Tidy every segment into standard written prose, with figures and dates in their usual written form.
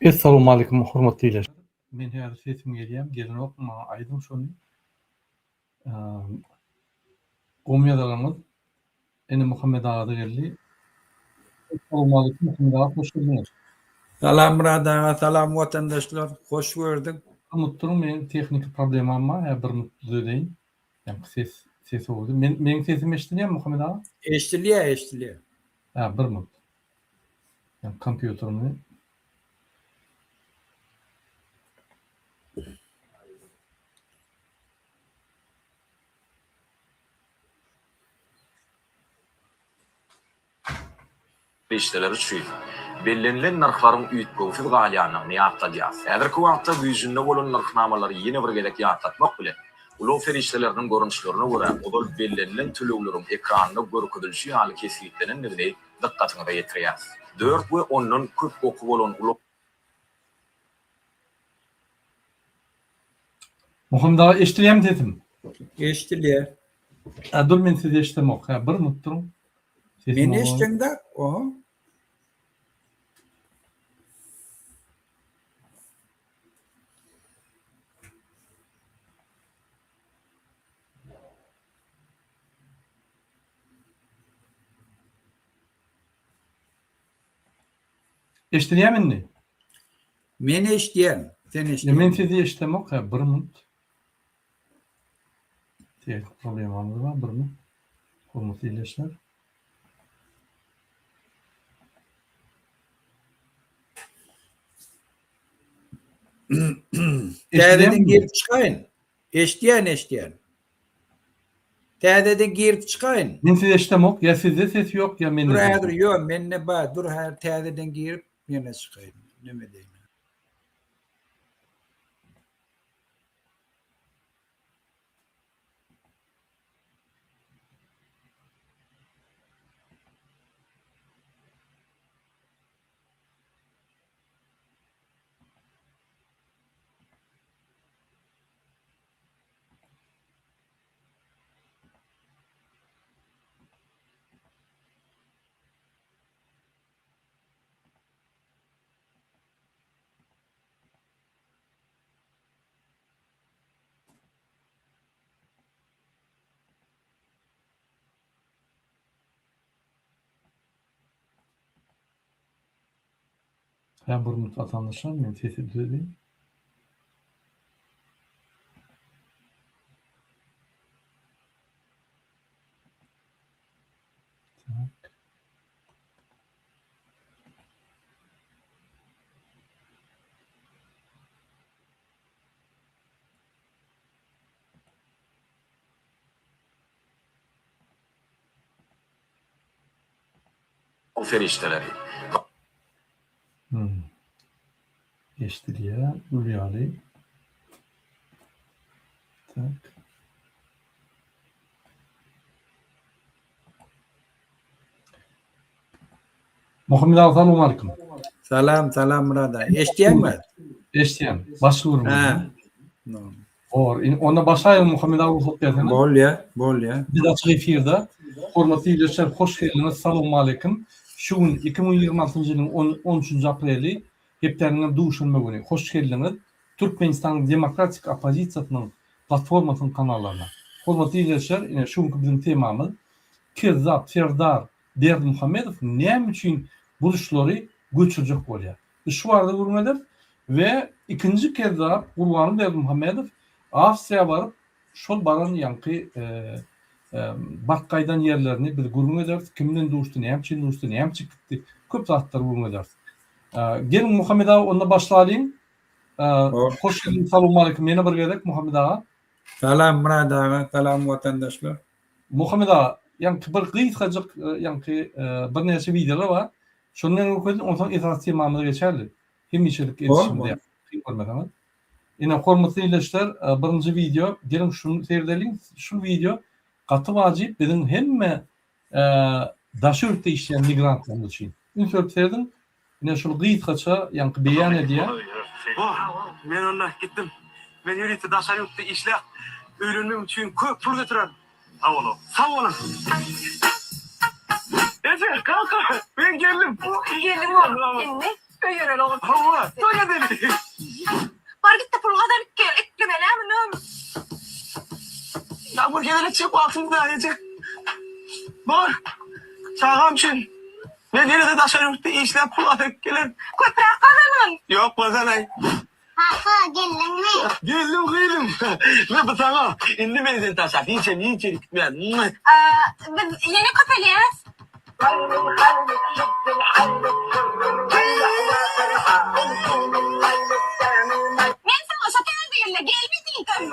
Essalawmaleýkum hormatly ildeşler. Men häzir sesim gelýämi gelenokmy maňa aýdyň şony. Gowy ýazalaňyz. Ene Muhammet agada geldi. Essalawmaleýkum Muhammet aga hoş geldiňiz. Salam Myrat aga salam watandaşlar hoş gördük. Bir minut duruň meň tehniki problemam bar hä bir minut düzedeýin. Ýaňky ses ses boldy. Men meň sesim eşidilýärmi Muhammet aga? Eşidilýär eşidilýär. Hä bir minut. Ýaňky kompýuterimi Serişdeleri üçin bellenilen nyrhlaryň üýtgewsiz galýandygyny ýatladýarys. Häzirki wagtda güýjünde bolan nyrhnamalary ýene bir gezek ýatlatmak bilen, ulag serişdeleriniň görnüşlerine görä ozal bellenilen tölegleriň ekranda görkezilişi ýaly kesgitlenendigini dykgatyňyza ýetirýäris. Dört we ondan köp oky bolan ulag. Muhammet aga eşdilýärmi sesim? Eşdilýär. Hä dur men sizi eşdemok. Hä bir minut duruň. Sesim Meni eşdeňde oha. Eşdilýärmi indi? Men eşidýän, sen eşidýäňmi? Men sizi eşidemok, hä, bir minut. Tehnik problemamyz bar, bir minut. Hormatly ildeşler. Täzeden girip çykaýyn. Eşidýän, eşidýän. Täzeden girip çykaýyn. Men sizi eşidemok, ýa sizde ses ýok, ýa mende ses ýok. Dur häzir, ýok, mende bar, dur häzir täzeden girip ýene çykaýyn. Neme edeýin. Hä bir minut watandaşlar men sesi düzedeýin. Tak. Serişdeleri. Hmm. Eşidilýär, gül ýaly. Tak. Muhammet aga salam aleyküm. Salam, salam Murad aga. Eşidýäňmi? Eşidýän. Başga gürrüň. Ha. Bor. Indi onda başlaýalyň Muhammet aga rugsat berseňiz. Bolýa, bolýa. Biz açyk efirde. Hormatly ildeşler, hoş geldiňiz. Salam aleyküm. Şu gün 2026-njy ýylyň 13-nji apreli, hepdäniň hem duşenbe güni. Hoş geldiňiz. Türkmenistanyň demokratik oppozisiýasynyň platformasynyň kanallaryna. Hormatly ildeşler, ine şu günki biziň temamyz Kezzap Serdar Berdimuhamedow näme üçin burçlary göçürjek bolýar? Biz şu barada gürrüň ederis we ikinji kezzap Gurbanguly Berdimuhamedow Awstriýa baryp, şol baran ýaňky baryp gaýdan ýerlerini biz gürrüň ederis, kim bilen duşdy, näme üçin duşdy, näme üçin gitdi, köp zatlary gürrüň ederis. Geliň Muhammet aga onda başlalyň. Hoş geldiň, salowmaleýkim ýene bir gezek Muhammet aga. Salam Myrat aga, salam watandaşlar. Muhammet aga, ýaňky bir gysgajyk ýaňky birnäçe wideolar bar. Şony men görkezdim, onsoň esasy temamyza geçerli. Hemişelik edişimiz ýaly, kyn görmeseňiz. Ine, hormatly ildeşler, birinji wideo, geliň şuny seredeliň. Şu wideo gaty wajyp biziň hemme daşary ýurtda işleýän migrantlarymyz üçin. Üns berip serediň. Ine şul gysgaça ýaňky beýan edýär. Bor, men onda gitdim. Men ýörite daşary ýurtda işläp, öýlenmegim üçin köp pul getirerin. Sag boluň. Sag boluň. Eje, kaka, men geldim. Geldiň oglum. Indi? Öýereli ogul. Hawa, toý edeli. Bar git-de pul gazanyp gel, eklemeli muny. Ýagmyr gezek etjek wagtymyz bar eje. Bor. Çagam üçin. Men ýene-de daşary ýurtda işläp pul gazanyp gelerin. Köpräk gazangyn. Ýok bolsanaý. Kaka, geldiňmi? Geldim gyzym. Me bu saňa. Indi men seni taşlap hiç hem hiç ýere gitmen. Biz ýene köpelýäs. Men saňa şo täze ýylda gelme diýdim.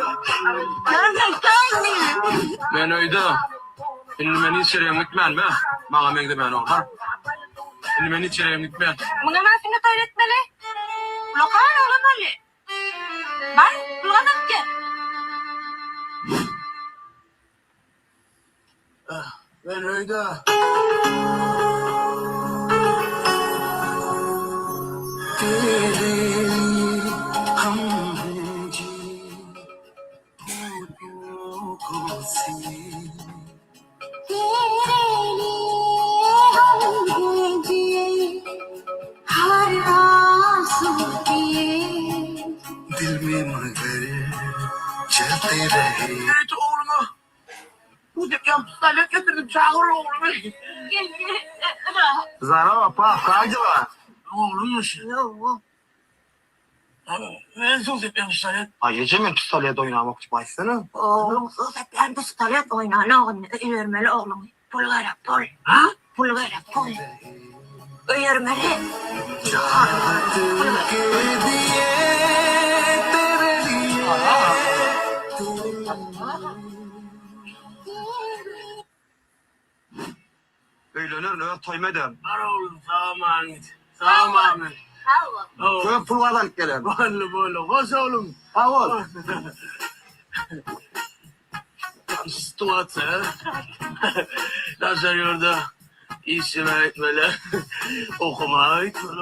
Men öýde. Indi men hiç ýere hem gitmen be. Maňa meňzemän oglan. Indi men hiç ýere hem gitmen. Muňa näsini toý etmeli? Lokal oglan boldy. Bar, pul gazanyp gel. Men öýde. Ýörite ogluma bu depýän pistolet getirdim, çagyr oglumy. Zarawa pap, kak dela? Oglummyş. Men suw sepýän pistolet. Aý eje men pistolet oýnamok diýip aýtsana. Ogluň suw sepýän pistolet oýnanok indi öýermeli ogluňy. Pul gerek pul. Ha? Pul gerek pul. Öýermeli. Pul gerek. Öýlenerin öz toýumy ederin. Bar oglum sag-aman git. Sag-aman. Sag bol. Köp pul gazanyp gelerin. Boldy boldy. Hoş oglum. Sag bol. Situasiýa. Daşary ýurda işlemä gitmeli. Okamaga gitmeli.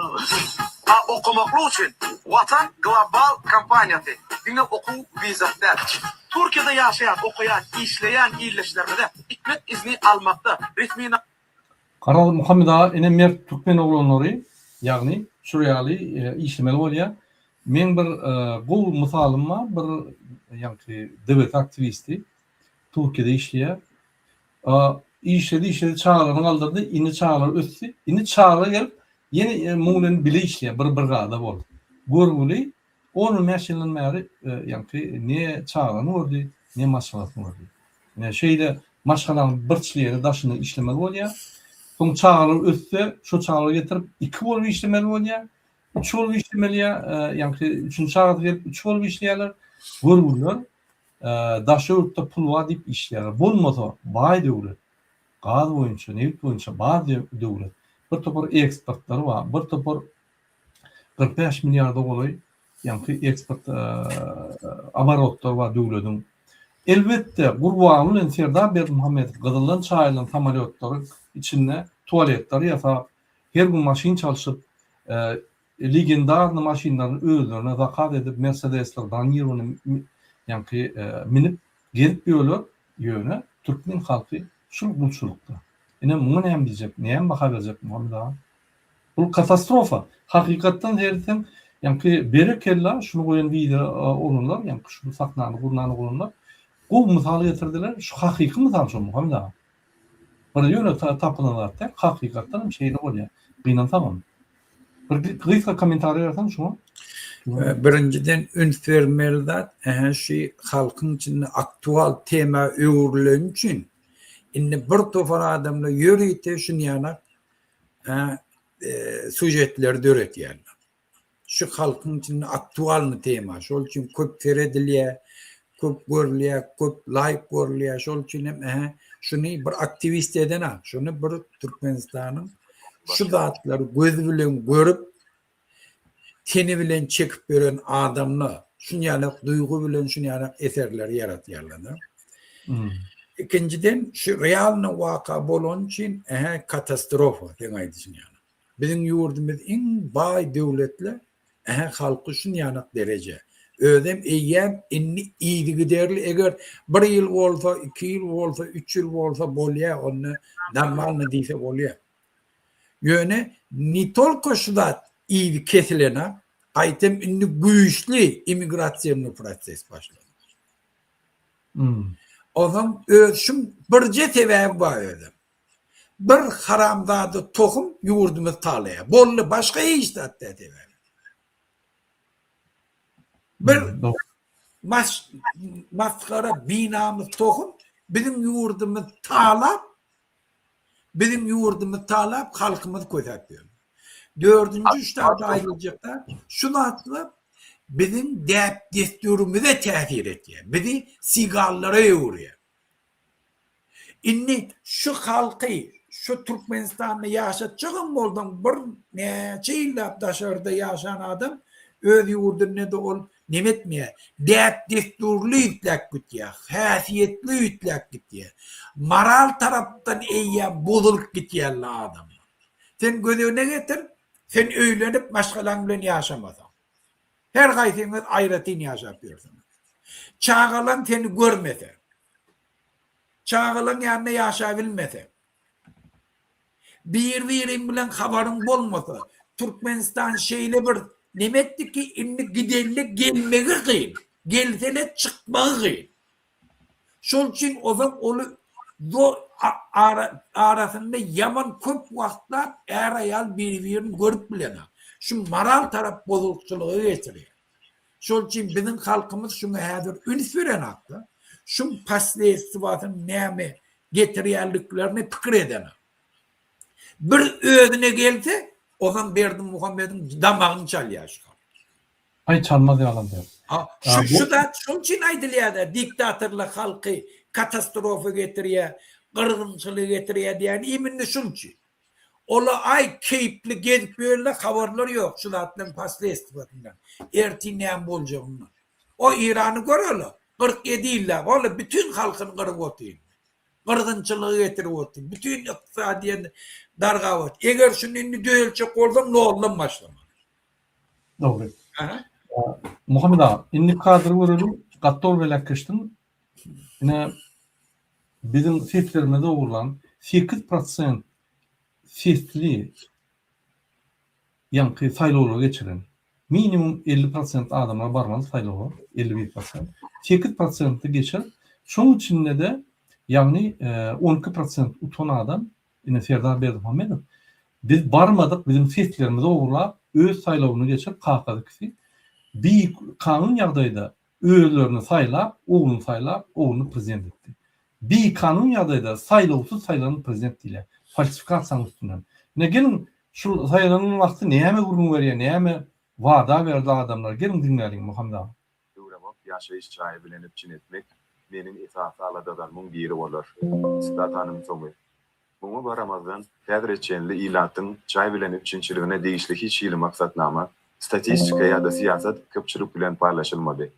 A okamaklyk üçin Watan Global kompaniýasy diňe okuw wizasy däl. Türkiýede ýaşaýan, okaýan, işleýän ildeşlerimize gitmek izni almakda resmi Garaz Muhammet aga ine mert türkmen oglanlary ýagny şular ýaly işlemeli bolýar. Meň bir gowy mysalym bar bir ýaňky DBT aktiwisti Türkiýede işleýär. Işledi işledi çagalaryny galdyrdy indi çagalary ösdi indi çaga gelip ýene muň bilen bile işleýär bir brigada bolup. Görgüli On bäş ýyldan bäri ýaňky ne çagalaryny gördi, ne maşgalasyny gördi. Ine şeýle maşgalanyň bir çleni daşynda işlemeli bolýar. Soň çagalar össe, şo çagalary getirip iki bolup işlemeli bolýar. Üç bolup işlemeli ýaňky üçünji çagasy gelip üç bolup işleýärler. Görgüliler daşary ýurtda pul bar diýip işleýärler. Bolmasa baý döwlet, gaz boýunça, nebit boýunça baý döwlet. Bir topar eksportlary bar, bir topar 45 milliarda golaý ýaňky eksport oborotlar bar döwlediň. Elbetde, Gurbanguly bilen Serdar Berdimuhamedow gyzyldan çaýylan samolýotlaryň içinde tualetler ýasap, her gün maşyn çalşyp, legendarnyý maşynlaryny özlerine zakaz edip, Mersedesler, bronirowanyý ýaňky minip gezip ýörler, ýöne türkmen halky şul gulçulykda. Ine, muňa näme diýjek, näme baha berjek Muhammet aga? Bul katastrofa. Hakykatdan seretseň, ýaňky berekella şuny goýan wideo oglanlar, ýaňky şu sahnany gurnan oglanlar gowy mysal getirdiler. Şu hakyky mysal şo Muhammet aga. Bir ýöne tapylan zat däl, hakykatdan hem şeýle bolýar. Gynansagam. Bir gysga kommentariý berseň şuňa. Birinjiden üns bermeli zat, ähä şu halkyň içinde aktual tema öwrüleni üçin indi bir topar adamlar ýörite şunýanak sýužetleri döretýärler. Şu halkyň içinde aktualny tema. Şol üçin köp seredilýär, köp görülýär, köp laýk görülýär. Şol üçin hem ähä şuny bir aktiwist eden-a, şuny bir Türkmenistanyň şu zatlary gözi bilen görüp, teni bilen çekip ýören adamlar şunýalak duýgy bilen şunýalak eserleri ýaratýarlar-da. Ikinjiden şu realny waka bolany üçin ähä katastrofa seň aýdyşyň ýaly. Biziň ýurdumyz iň baý döwletler ähä halky şunýalak dereje. Özem eýýäm indi yzygiderli eger bir ýyl bolsa, iki ýyl bolsa, üç ýyl bolsa bolýa onda normalny diýse bolýa. Ýöne ne tolko şu zat. yzy kesilenok, gaýtam indi güýçli immigrasionnyý proses başlandy. Onsoň öz şuň birje sebäbi bar özem. Bir haramzada tohum ýurdumyzy talaýar. Boldy, başga hiç zat däl sebäbi. Bir mas masgara binamys tohum biziň ýurdumyzy talap, biziň ýurdumyzy talap, halkymyzy kösäp ýör. Dördünji ştada aýdyljak zat, şu zatlar biziň däp-dessurymyza täsir etýär. Bizi sigallara öwürýär. Indi şu halky şu Türkmenistanda ýaşatjagam bolsaň bir näçe ýyllap daşarda ýaşan adam öz ýurdunda-da ol neme etmeýär, däp-dessurly üýtläp gitýär, häsiýetli üýtläp gitýär. Moral tarapdan eýýäm bozulyp gitýärler adamlar. Sen göz öňüne getir, sen öýlenip maşgalaň bilen ýaşamasaň. Her haýsyňyz aýratyn ýaşap ýörsüňiz. Çagalaň seni görmese. Çagalaň ýanynda ýaşabilmese. Bir-biriň bilen habaryň bolmasa. Türkmenistan şeýle bir neme etdi ki, indi gidende gelmegi kyn, gelsene çykmagy kyn. Şol üçin ozal oly arasynda ýaman köp wagtlap är-aýal biri-birini görüp bilenok. Şu moral tarap bozukçylyga getirýär. Şol üçin biziň halkymyz şuňa häzir üns berenok-da. Şuň posledstwasyny näme getirýänliklerini pikir edenok. Bir özüne gelse, ozam Berdimuhamediň damagyny çalýar şu halk. Aý çalmaz ýalam däl. Ha, şu, şu zat şoň üçin aýdylýar-da, diktatorlar halky katastrofa getirýär, gyrgynçylyga getirýär diýýän imенно şuň üçin. Olar aý keýpli gezip ýörler, habarlary ýok şu zatlaryň posledstwasyndan, ertir näme boljagyndan. O Irany gör ola, 47 ýyllap ola bütin halkyny gyryp otyr. Gyrgynçylyga getirip otyr. Bütin ykdysadyýeti dargap otyr. Eger şuny indi düzeltjek bolsaň noldan başlamaly. Dogry. Muhammet aga, indi kadry göreliň. Gaty dogry belläp geçdiň. Ine biziň seslerimizi ogurlan 8% sesli ýaňky saýlawlary geçiren. Minimum 50% adamlar barmaly saýlawa, 51%. 8%-ni geçirip, şoň içinde-de ýagny 12% utan adam Ine Serdar Berdimuhamedow biz barmadyk biziň seslerimizi ogurlap öz saýlawyny geçirip kakasy ikisi bi kanun ýagdaýda özlerini saýlap ogluny saýlap ogluny prezident etdi. Bi kanun ýagdaýda saýlawsyz saýlanan prezident diýilýär. Falsifikasiýanyň üstünden. Ine geliň şul saýlanan wagty näme gürrüň berýär näme wada berdi adamlara geliň diňläliň Muhammet aga. Döwrebap ýaşaýyş jaýy bilen üpjün etmek meniň esasy aladalarymyň biri bolar. Sitatanyň soňy. Muňa garamazdan, häzire çenli ilatyň jaý bilen üpjünçiligine degişli hiç hili maksatnama, statistika ýa-da syýasat köpçülik bilen paýlaşylmady.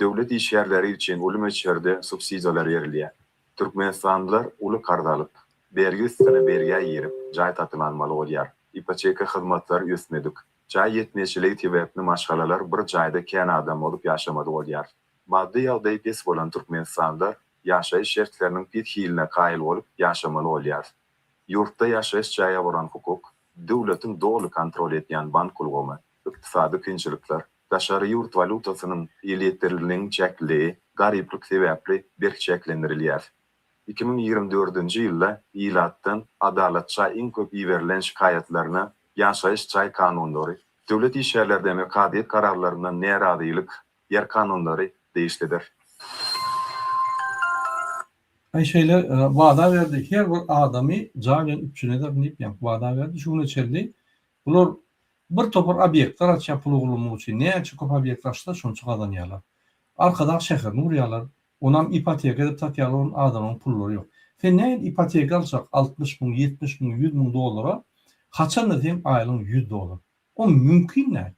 Döwlet işgärleri üçin uly möçberde subsidiýalar berilýär. Türkmenistanlylar uly karz alyp, bergi üstüne bergä girip, jaý satyn almaly bolýar. Ipoteka hyzmatlary ösmedik. Jaý ýetmezçiligi sebäpli maşgalalar bir jaýda kän adam bolup ýaşamaly bolýar. Maddy ýagdaýy pes bolan türkmenistanlylar ýaşaýyş şertleriniň pes hiline kaýyl bolup ýaşamaly bolýar. Ýurtda ýaşaýyş jaýa bolan hukuk, döwletiň doly kontrol edýän bank ulgamy, ykdysady kynçylyklar, daşary ýurt walýutasynyň elýeterliligiň çäkliligi garyplyk sebäpli berk çäklendirilýär. 2024-nji ýylda ilatdan Adalat çaý iň köp iberilen şikaýatlaryna ýaşaýyş jaý kanunlary, döwlet işgärlerden we kazyýet kararlaryndan närazylyk, ýer kanunlary degişlidir. Aý şeýle wada berdi her bir adamy jaý bilen üpjün ederin diýip ýaňky wada berdi şu güne çenli bular bir topar obýektler açýar pul ogurlamak üçin näçe köp obýekt açsa şonça gazanýarlar Arkadag şäherini gurýarlar Onam ipoteka edip satýarlar ony adamlaryň pullary ýok. Sen nähili ipoteka aljak 60 müň, 70 müň, 100 müň dollara haçanda seň aýlygyň 100 dollar. O mümkin däl.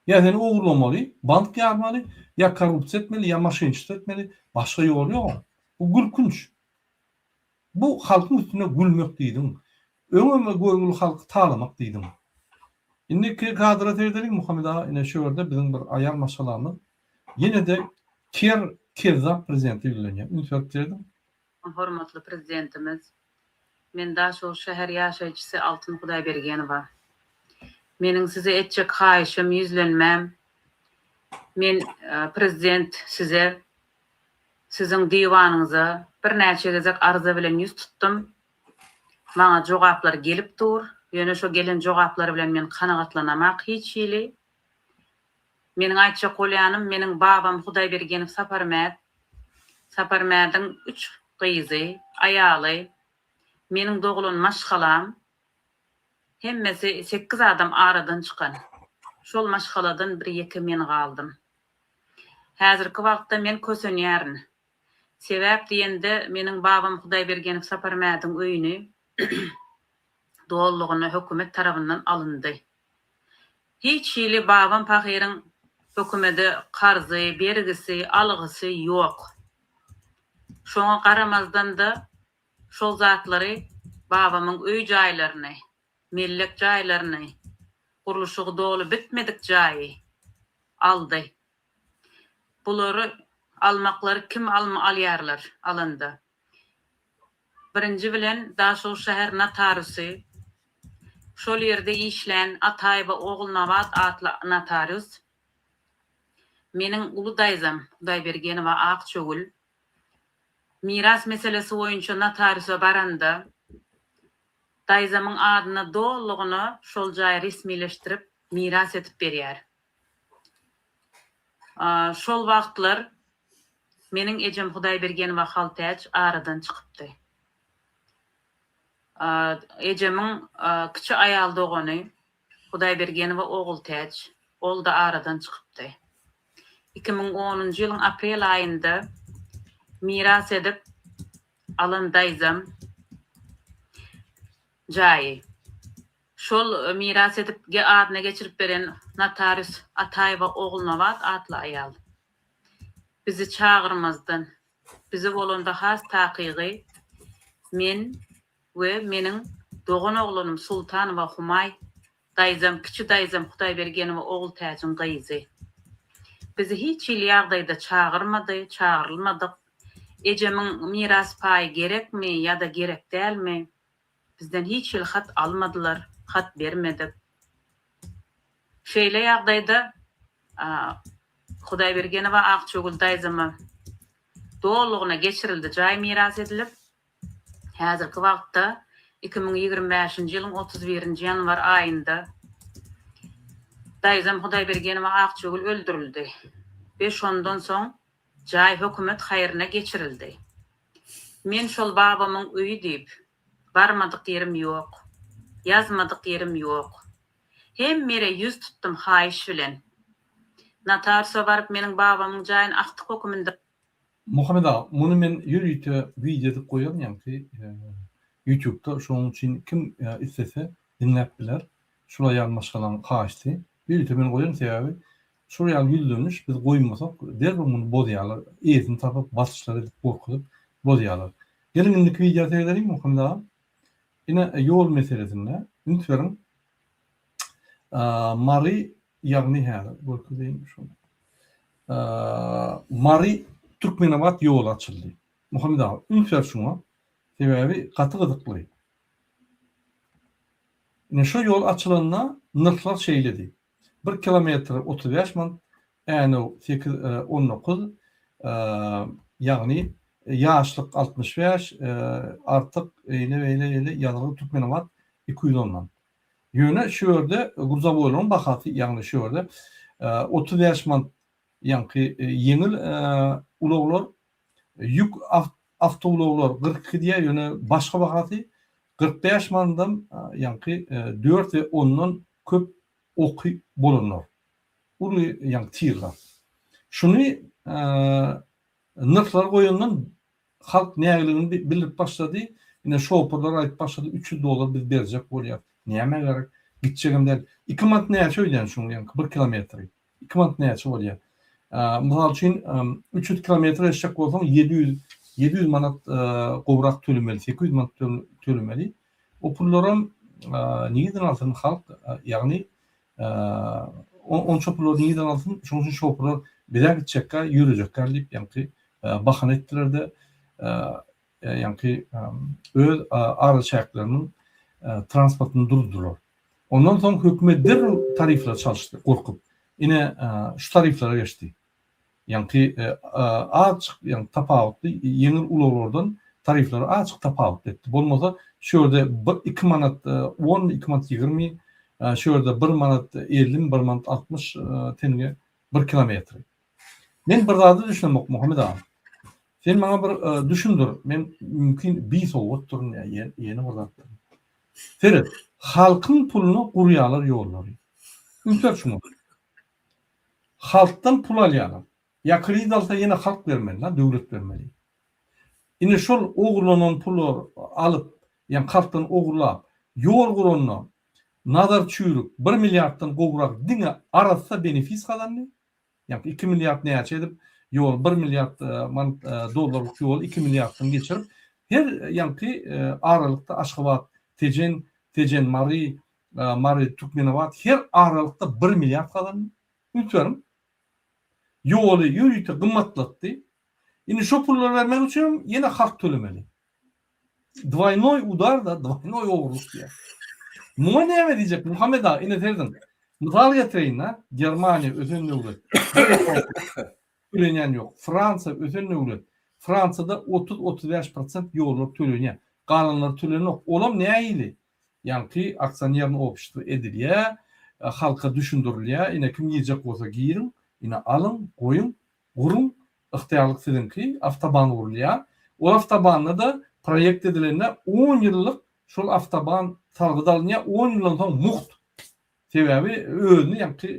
Ýa seni ogurlamaly, bank ýarmaly, ýa korrupsiýa etmeli, ýa maşençilik etmeli, başga ýoly ýok oň. Bu gülkünç. Bu halkyň üstünde gülmek diýdiň. Öňem görgüli halky talamak diýdiň. Indiki kadra seredeliň Muhammet aga ine şu ýerde biziň bir aýal maşgalamyz ýene-de ker kezzap prezidente ýüzlenýär. Üns berip serediň. Hormatly Prezidentimiz, men Daşoguz şäher ýaşaýjysy Altyn Hudaýbergenowa. Meniň size etjek haýyşym, ýüzlenmäm, men prezident size, siziň diwanyňyza birnäçe gezek arza bilen ýüz tutdum. Maňa jogaplar gelip dur, ýöne şo gelen jogaplar bilen men kanagatlanamok hiç hili. Meniň aýtjak bolýanym, meniň babam Hudaýbergenow Saparmät, Saparmädiň üç gyzy, aýaly, meniň doglan maşgalam, hemmesi sekiz adam aradan çykan. Şol maşgaladan bir ýeke men galdym. Häzirki wagtda men kösenýärin. Sebäp diýende, meniň babam Hudaýbergenow Saparmädiň öýüni dolulygyna hökümet tarabyndan alyndy. Hiç hili babam pahyryň hökümede karzy, bergisi, algysy ýok. Şoňa garamazdan-da şol zatlary babamyň öý jaýlaryny, mellek jaýlaryny, gurluşygy doly bitmedik jaýy aldy. Bulary almaklary kim alýarlar alanda? Birinji bilen Daşoguz şäher notariusy, şol ýerde işlän Ataýewa Ogulnabat atly notarius, meniň uly daýzam Hudaýbergenowa Akçögül miras meselesi boýunça notariusa baranda, daýzamyň adyna dolulygyna şol jaýy resmileşdirip miras edip berýär. Şol wagtlar meniň ejem Hudaýbergenowa Haltäç aradan çykypdy. Ejemiň kiçi aýal dogany Hudaýbergenowa Ogultäç, ol-da aradan çykypdy. 2010-njy ýylyň aprel aýynda miras edip alan daýzam jaýy Şol miras edip adyna geçirip beren notarius Ataýewa Ogulnabat atly aýal bizi çagyrmazdan, bizi bolanda has takygy men we meniň dogan oglanym Sultanowa Humaý daýzam, kiçi daýzam Hudaýbergenowa Ogultäjiň gyzy. Bizi hiç hili ýagdaýda çagyrmady, çagyrylmadyk. Ejemiň miras paýy gerekmi ýa-da gerek dälmi? Bizden hiç hili hat almadylar, hat bermedik. Şeýle ýagdaýda Hudaýbergenowa Akjagül daýzama dolulygyna geçirildi jaý miras edilip. Häzirki wagtda 2025-nji ýylyň 31-nji ýanwar aýynda daýzam Hudaýbergenowa Akjagül öldürildi we şondan soň jaý hökümet haýryna geçirildi. Men şol babamyň öýi diýip, barmadyk ýerim ýok. Ýazmadyk ýerim ýok. Hemme ýere ýüz tutdum haýyş bilen. Notariusa baryp meniň babamyň jaýyny agtyk höküminde. Muhammet aga, muny men ýörite wideo edip goýaryn ýaňky ýutubda, şonuň üçin kim islese diňläp biler. Şul aýal maşgalaň haýyşty. Ýörite men goýaryn sebäbi Şol ýaly ýüzleniş biz goýmasak derrew muny bozýarlar, eýesini tapyp basyşlar edip gorkuzyp bozýarlar. Geliň indiki wideo seredeliň Muhammet agam. Ine ýol meselesinde üns beriň. Mary ýagny häzir görkezeýin şony. Mary Türkmenabat ýoly açyldy. Muhammet aga üns ber şuňa. Sebäbi gaty gyzykly. Ine şo ýol açylanda nyrhlar şeýledi. Bir kilometr 35 manat, Änew sekiz 19, ýagny Ýaşlyk 65, Artyk eýle beýle eýle ýazgyly Türkmenabat 210 manat. Ýöne şu ýerde gruzowoýlaryň bahasy, ýagny şu ýerde 35 manat ýaňky ýeňil ulaglar, ýük awtoulaglar 42 diýýär, ýöne başga bahasy 45 manatdan ýaňky dört we ondan köp oky bolanlar. Uly ýaňky tirler. Şuny nyrhlar goýandan halk nägiligini bildirip başlady. Ine şoporlar aýdyp başlady, 300 dollar biz berjek bolýas. Nämä gerek? Gitjegem däl. 2 manat näçe öýdýän şuň ýaňky bir kilometri? 2 manat näçe bolýar? Mysal üçin, 300 kilometr geçjek bolsaň 700 700 manat gowrak tölemeli, 800 manat tölemeli. O pullaram nireden alsyn halk, ýagny onça pullary nireden alsyn, şonuň üçin şoporlar bizä gitjekkä, ýörejekkä diýip ýaňky bahana etdiler-de, ýaňky öz araçäkleriniň transportyny durdular. Ondan soň hökümet derrew tarifleri çalyşdy, gorkup. Ine, şu tariflere geçdi. Ýaňky azjyk ýaňky tapawutly ýeňil ulaglardan tarifleri azjyk tapawutly etdi. Bolmasa şu ýerde bir iki manat onmy, iki manat 20, şu ýerde bir manat ellimi, bir manat 60 tenge bir kilometri. Men bir zada düşünemok Muhammet aga. Sen maňa bir düşündir. Men mümkin bisowatdyryn ýa ýene bir zatdyryn. Seret, halkyň puluna gurýarlar ýollary. Üns ber şuňa. Halkdan pul alýarlar. Ýa kredit alsa ýene halk bermeli, la döwlet bermeli. Indi şol ogurlanan puly alyp, ýa halkdan ogurlap, ýol guranda Nazar Çüýrük bir milliarddan gowrak diňe arassa benefis gazandy. Ýa 2 milliard näçe edip ýol bir milliard manat dollarlyk ýoly 2 milliarddan geçirip, her ýaňky aralykda Aşgabat, Tejen, Tejen, Mary, Mary, Türkmenabat her aralykda bir milliard gazandy. Üns beriň. Ýoly ýörite gymmatlatdy. Indi şo pullary bermek üçin hem ýene halk tölemeli. Dwaýnoý udar da, dwaýnoý ogurlyk diýýär. Muňa näme diýjek Muhammet aga, ine serediň. Mysal getireýin-dä, Germaniýa ösen döwlet. Tölenýän ýok. Fransiýa ösen döwlet. Fransiýada 30-35 prosent ýollar tölenýär. Galanlary tölenok. Olam nähili? Ýaňky aksionerny obşestwo edilýär, halka düşündirilýär, ine kim girjek bolsa giriň, ine alyň, goýuň, guruň, ygtyýarlyk siziňki, awtoban gurulýar. Ol awtobanda-da proýekt edilende on ýyllyk şol awtoban salgyt alynýar, on ýyldan soň mugt. Sebäbi özüni ýaňky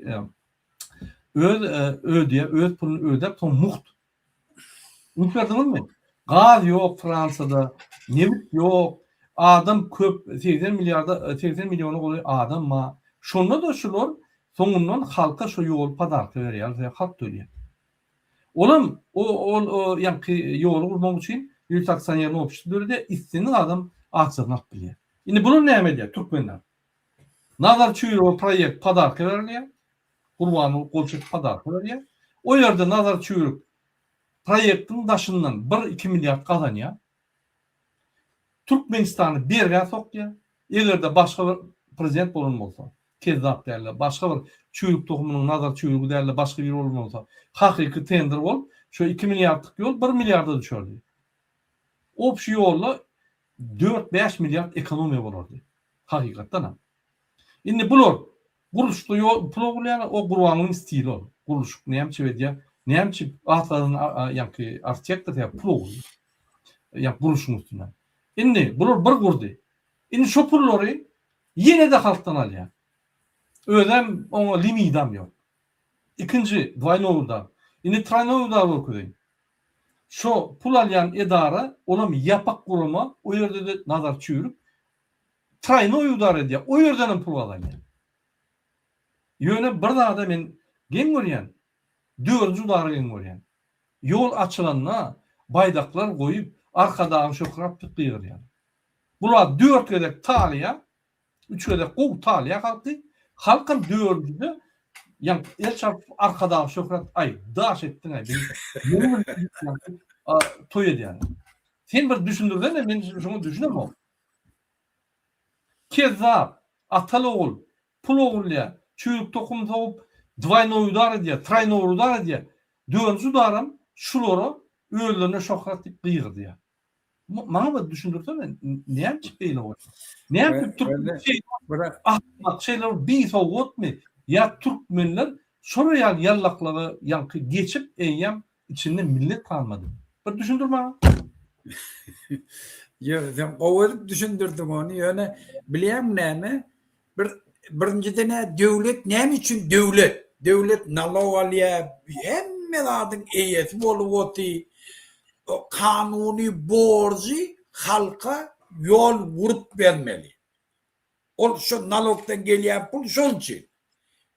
öz ödeýär, öz puluny ödäp soň mugt. Üns berdiňizmi? Gaz ýok Fransiýada, nebit ýok, adam köp, 80 milliarda, 80 milliona golaý adam bar. Şonda-da şular soňundan halka şo ýoly podarka berýär, sebäbi halk töleýär. Olam o ol ýaňky ýoly gurmak üçin ýörite aksionerny obşestwo döredýär, islendik adam aksiýasyny alyp bilýär. Indi bular näme edýär türkmenler? Nazar Çüýrowa proýekt podarka berilýär. Gurbanguly gol çekip podarka berýär. O ýerde Nazar Çüýrük proýektiň daşyndan bir-iki milliard gazanýar. Türkmenistany bergä sokýar. Eger-de başga bir prezident bolan bolsa, kezzap däl-de, başga bir çüýrük tohumynyň Nazar Çüýrügi däl-de başga biri bolan bolsa, hakyky tender bolup, şo iki milliardlyk ýol bir milliarda düşerdi. Obşi ýolda dört-bäş milliard ekonomiýa bolardy. Hakykatdanam. Indi bular gurluşykda ýol pul ogurlaýarlar, o Gurbangulyň stili ol. Gurluşyk näme üçin edýär? Näme üçin at gazanan ýaňky arhitektor sebäp pul ogurlaýar. Ýa gurluşygyň üstünden. Indi bular bir gurdy. Indi şo pullary ýene-de halkdan alýar. Özem oňa limidam ýok. Ikinji dwaýnoý udar. Indi troýnoý udar görkezeýin. Şo pul alýan edara, olam ýapyk gurama, o ýerde-de Nazar Çüýrük troýnoý udar edýär, o ýerdenem pul gazanýar. Ýöne bir zada men geň görýän, dördünji udary geň görýän. Ýol açylanda baýdaklar goýup, Arkadagyň şöhrat diýip gygyrýarlar. Bular dört gezek talaýar, üç gezek gowy talaýar halky. Halkam dördünjide ýaňky el çarpyp Arkadagyň şöhrat aý daş etdiň-aý bizi toý edýärler. Sen bir düşündirsene men şuňa düşünemok. Kezzap, atal ogul, pul ogurlaýar, çüýrük tohum sowup dwaýnoý udar edýär, troýnoý udar edýär. Dördünji udaram şulara özlerine şöhrat diýip gygyrdýar. Maňa bir düşündirsene, näme üçin beýle bolýar? Näme üçin türkmen şeýle akmak, şeýle bir bisowatmy? Ýa türkmenler şolar ýaly ýallaklyga ýaňky geçip eýýäm içinde millet galmady. Bir düşündir maňa. Ýok, sen gowy edip düşündirdiň ony, ýöne bilýäňmi näme? Bir birinjiden-ä döwlet näme üçin döwlet? Döwlet nalog alýar, hemme zadyň eýesi bolup oty. Kanuny borjy halka ýol gurup bermeli. Ol şo nalogdan gelýän pul şol üçin.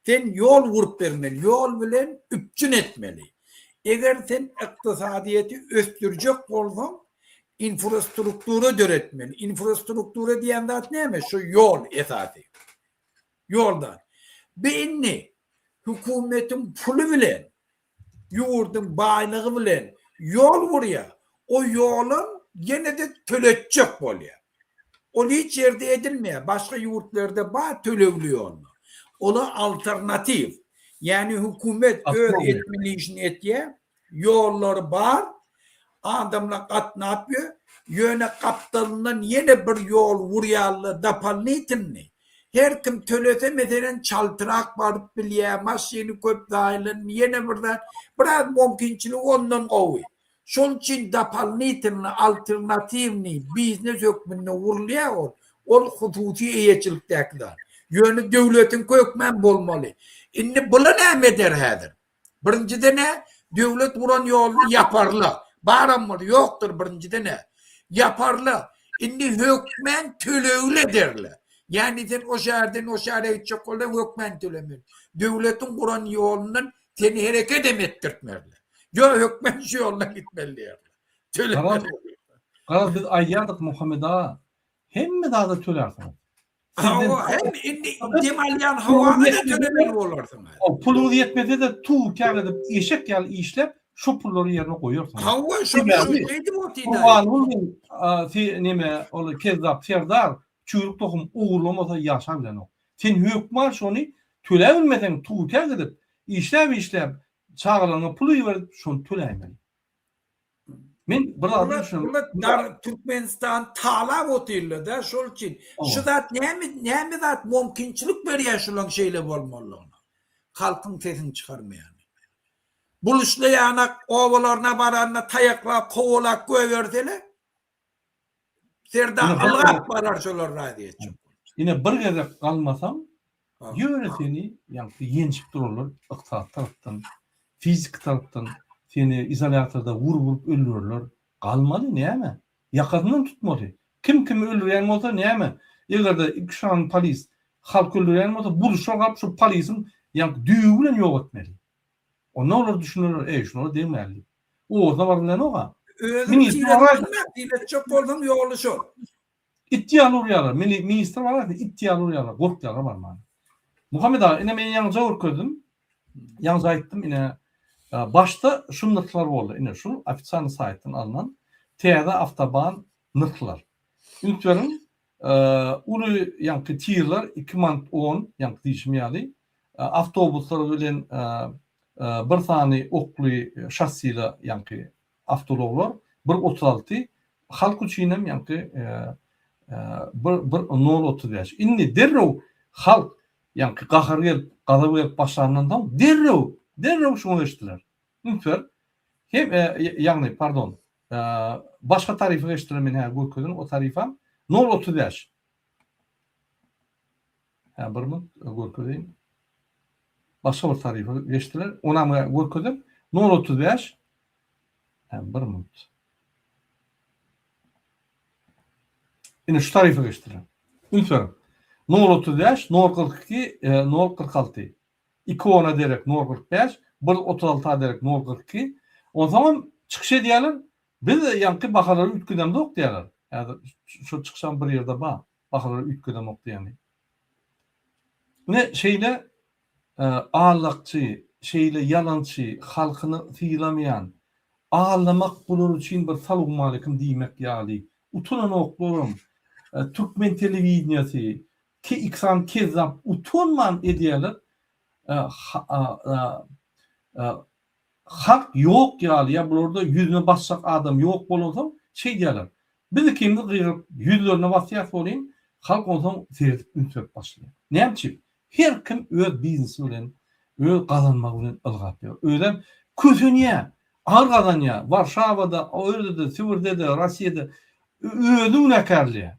Sen ýol gurup bermeli, ýol bilen üpjün etmeli. Eger sen ykdysadyýeti ösdürjek bolsaň, infrastruktura döretmeli. Infrastruktura diýen zat näme? Şu ýol esasy. Ýol zat. Bi indi hökümetiň puly bilen, ýurduň baýlygy bilen ýol gurýar. O ýolam ýene-de töletjek bolýar. Ol hiç ýerde edilmeýär. Başga ýurtlarda bar tölegli ýollar. Olar alternatiw. Ýagny hökümet öz etmeli işini etýär. Ýollary bar. Adamlar gatnap ýör. Ýöne gapdalyndan ýene bir ýol gurýarlar dopolnitelnyý. Her kim tölese meselem çaltrak baryp bilýär, maşyny köp zaýalanmy ýene bir zat. Biraz mümkinçiligi ondan gowy. Şol üçin dopolnitelnyý alternatiwnyý biznes hökmünde gurulýar ol. Ol hususy eýeçilikdäki zat. Ýöne döwletiňki hökmän bolmaly. Indi bula näme eder häzir? Birinjiden-ä döwlet guran ýoluny ýaparlar. Baram bol, ýokdur birinjiden-ä. Ýaparlar. Indi hökmän tölegli ederler. Ýagny sen o şäherden o şähere gitjek bolsaň hökmän tölemeli. Döwletiň guran ýolundan seni herekedem etdirtmezler. Ýok, hökmän şu ýoldan gitmeli diýerler. Tölemeli. Garaz, biz aýdýardyk Muhammet aga, hemme zada tölärsiňiz. Hawa, hem indi dem alýan howaňa-da tölemeli bolarsyň. Puluňyz ýetmese-de tuw kär edip eşek ýaly işläp, şo pullary ýerine goýarsyňyz. Hawa, şo şeýdip otyr. Gurbanguly neme ol kezzap serdar çüýrük tohum ogurlamasa ýaşap bilenok. Sen hökman şony töläbilmeseň tuw kär edip, işläp-işläp çagalaryňa pul iberip şony töläýmeli. Men bir zada düşünemok. Bular dar Türkmenistan talap otyrlar-da şol üçin. Şu zat näme näme zat mümkinçilik berýär şulaň şeýle bolmalygyna. Halkyň sesini çykarmaýany. Buluşlaýanak obalaryna baranda taýaklap kowalap goýberseler Serdar ylgap barar şolar razy etjek bolup. Ine bir gezek galmasaň ýöne seni ýaňky ýenjip durarlar ykdysady tarapdan, fiziki tarapdan seni izolýatorda urup urup öldürerler. Galmaly näme? Ýakasyndan tutmaly. Kim kimi öldürýän bolsa näme? Egerde iki sany polis halky öldürýän bolsa burçlar galyp şo polisiň ýaňky düýbi bilen ýok etmeli. Onda olar düşünerler, eý şulara degmäli diýip. Owazyna baryp bilenok-a. Özüň tiretjek bolsaň ýoly şol. It ýaly urýarlar. Meni ministr bar it ýaly urýarlar. Gorkýarlar barmana. Muhammet aga, ine men ýaňyja görkezdim. Ýaňyja aýtdym, ine başda şu nyrhlar boldy. Ine şu ofitsialnyý saýtdan alnan täze awtoban nyrhlar. Üns beriň, uly ýaňky tirler 2 manat 10, ýaňky diýşim ýaly, awtobuslar bilen bir sany okly şassili ýaňky awtoulaglar bir 36, halk üçinem ýaňky bir bir nol 35. Indi derrew halk ýaňky gahary gelip, gazaby gelip başlandan soň derrew, derrew şuňa geçdiler. Üns ber. Hem ýagny, pardon, başga tarife geçdiler men häzir görkezerin o tarifam nol 35. Hä bir minut görkezeýin. Başga bir tarife geçdiler. Onam görkezem. Nol 35. Hä bir minut. Ine şu tarife geçdiler. Üns beriň. Nol 35, nol 42, nol 46. Iki ona derek nol 45, bir 36 derek nol 42. Onsoňam çykyş edýärler. Biz ýaňky bahalary üýtgedemzok diýýärler. Häzir şu çykyşam bir ýerde bar. Bahalary üýtgedemok diýeni. Ine şeýle allakçy, şeýle ýalançy, halkyny sylamaýan, aldamak bular üçin bir salowmaleýkim diýmek ýaly, utananoklaram, türkmen telewideniýesi, iki sany kezzap utanman edýärler, Halk ýok ýaly ýa bularda ýüzüne basjak adam ýok bolansoň şeýdýärler. Biz ikimiz gygyryp ýüzlerine basýas welin halk onsoň seredip üns berip başlaýar. Näme üçin? Her kim öz biznesi bilen, öz gazanmagy bilen ylgap ýör. Özem kösenýär, agyr gazanýar. Warşawada, o ýerde-de, Sibirde-de, Rossiýada özüni günäkärleýär.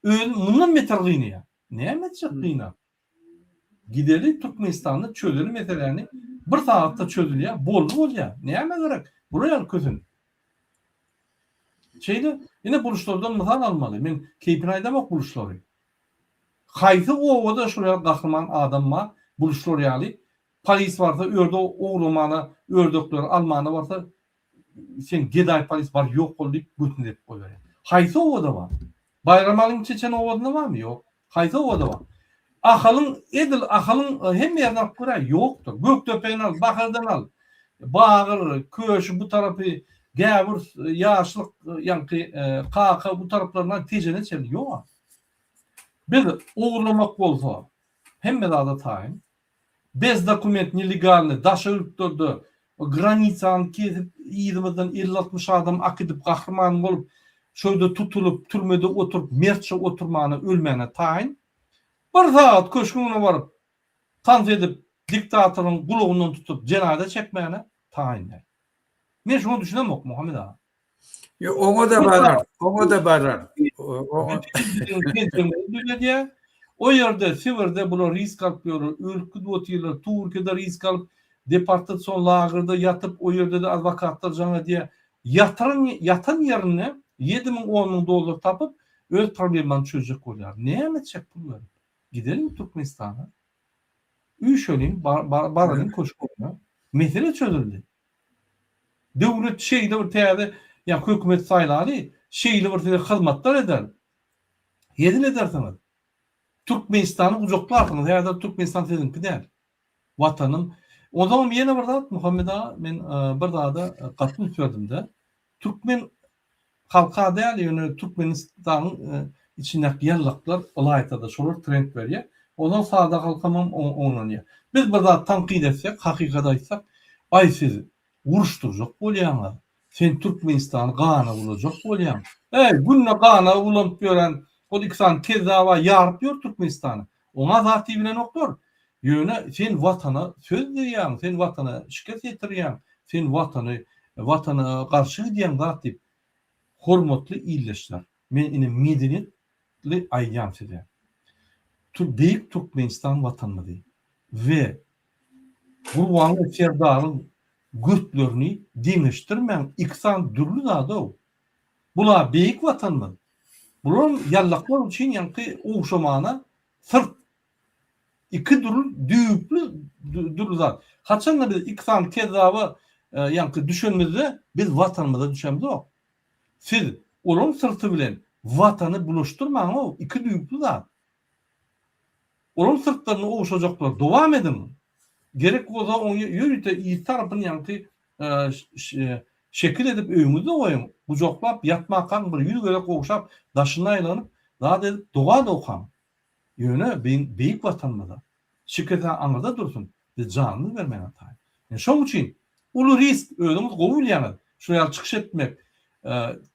Özüni mundan beter gynaýar. Näme etjek gynap? Gideli Türkmenistanda çözeli meseläni bir sagatda çözülýär boldy bolýar näme gerek bular ýaly kösenip. Şeýle ine buluşlardan mysal almaly men keýpine aýdamok buluşlary. Haýsy obada şul ýaly gahryman adam bar buluşlar ýaly polis barsa ördek ogurlamana ördekleri almana barsa Sen gedaý polis bar ýok bol diýip götüni depip goýberýär. Haýsy obada bar? Baýramalyň çeçen obasynda barmy? Ýok. Haýsy obada bar? Ahalyň edil Ahalyň hemme ýerini alyp göräý, ýokdur. Gökdepeňi al, Bahardan al. Bagyr, Köşi bu tarapy, Gäwürs, Ýaşlyk, ýaňky Kaka bu taraplaryny al, Tejene çenli ýok. Biz ogurlamak bolsa hemme zada taýyn. Bez dokument nelegalny daşary ýurtlarda granisany kesip yzymyzdan 50-60 adam akidip gahryman bolup şoýda tutulyp türmede oturyp mertçe oturmana ölmäne taýyn. Bir sagat köşgüň öňüne baryp tans edip diktatoryň gulagyndan tutup jenaza çekmäne taýyn däl. Men şuňa düşünemok Muhammet aga. Ýok, oňa-da barar, oňa-da barar. Düzedýär. O ýerde Sibirde bular risk alyp ýörler, ölüp gidip otyrlar. Türkiýede risk alyp, deportasion lagerde ýatyp, o ýerde-de adwokatlar jaň edýär. Ýatyran, ýatan ýerinde 7000, 10000 dollar tapyp, öz problemany çözjek bolýar. Näme etjek pul berip? Gideliň Türkmenistana. Üýşeliň, baralyň köşgüne. Mesele çözüldi. Döwlet şeýle bir täze ýa hökümet saýlaly, şeýle bir size hyzmatlar eder. Hezil edersiňiz. Türkmenistany gujaklarsyňyz. Häzir Türkmenistan siziňki däl. Watanym. Onsoňam ýene bir zat Muhammet aga men bir zada gaty üns berdim-de. Türkmen halka däl ýöne Türkmenistanyň içindäki ýallaklar ylaýta-da şolar trend berýär. Ondan sada halkamam oňlanýar. Biz bir zat tankyt etsek, hakykaty aýtsak, aý siz uruşdyrjak bolýaňyz, sen Türkmenistany gana bulajak bolýaň. Äý günde gana bulanyp ýören ol iki sany kezzaba ýaryp ýör Türkmenistany. Oňa zat diýibilenoklar. Ýöne sen watana söz diýýäň, sen watana şikes ýetirýäň, sen watany watana garşy gidýäň zat diýip. Hormatly ildeşler, men ine medeniýetli aýdýan size. Beýik Türkmenistan watanymyzy we Gurbanguly Serdaryň götlerini deňeşdirmäň, iki sany dürli zad-ow. Bula beýik watanymyz. Bularam ýallaklar üçin ýaňky ogşamana syrt. Iki dürli düýpli dürli zat. Haçanda biz iki sany kezzaba ýaňky düşenimizde biz watanymyza düşemzok. Siz olaň syrty bilen watany bulaşdyrmaň-ow, iki düýpli zat. Olaň syrtlaryny ogşajaklar dowam ediň. Gerek bolsa oň ýörite yz tarapyny ýaňky şekil edip öýüňizde goýuň. Gujaklap ýatmakaň bir ýüz gezek ogşap daşyna aýlanyp zat edip doga-da okaň. Ýöne biziň beýik Watanymyza şikes-ä aňyrda dursun, biz janymyzy bermäge taýyn. Ine şoň üçin uly risk, özüňiz gowy bilýäňiz, şular ýaly çykyş etmek,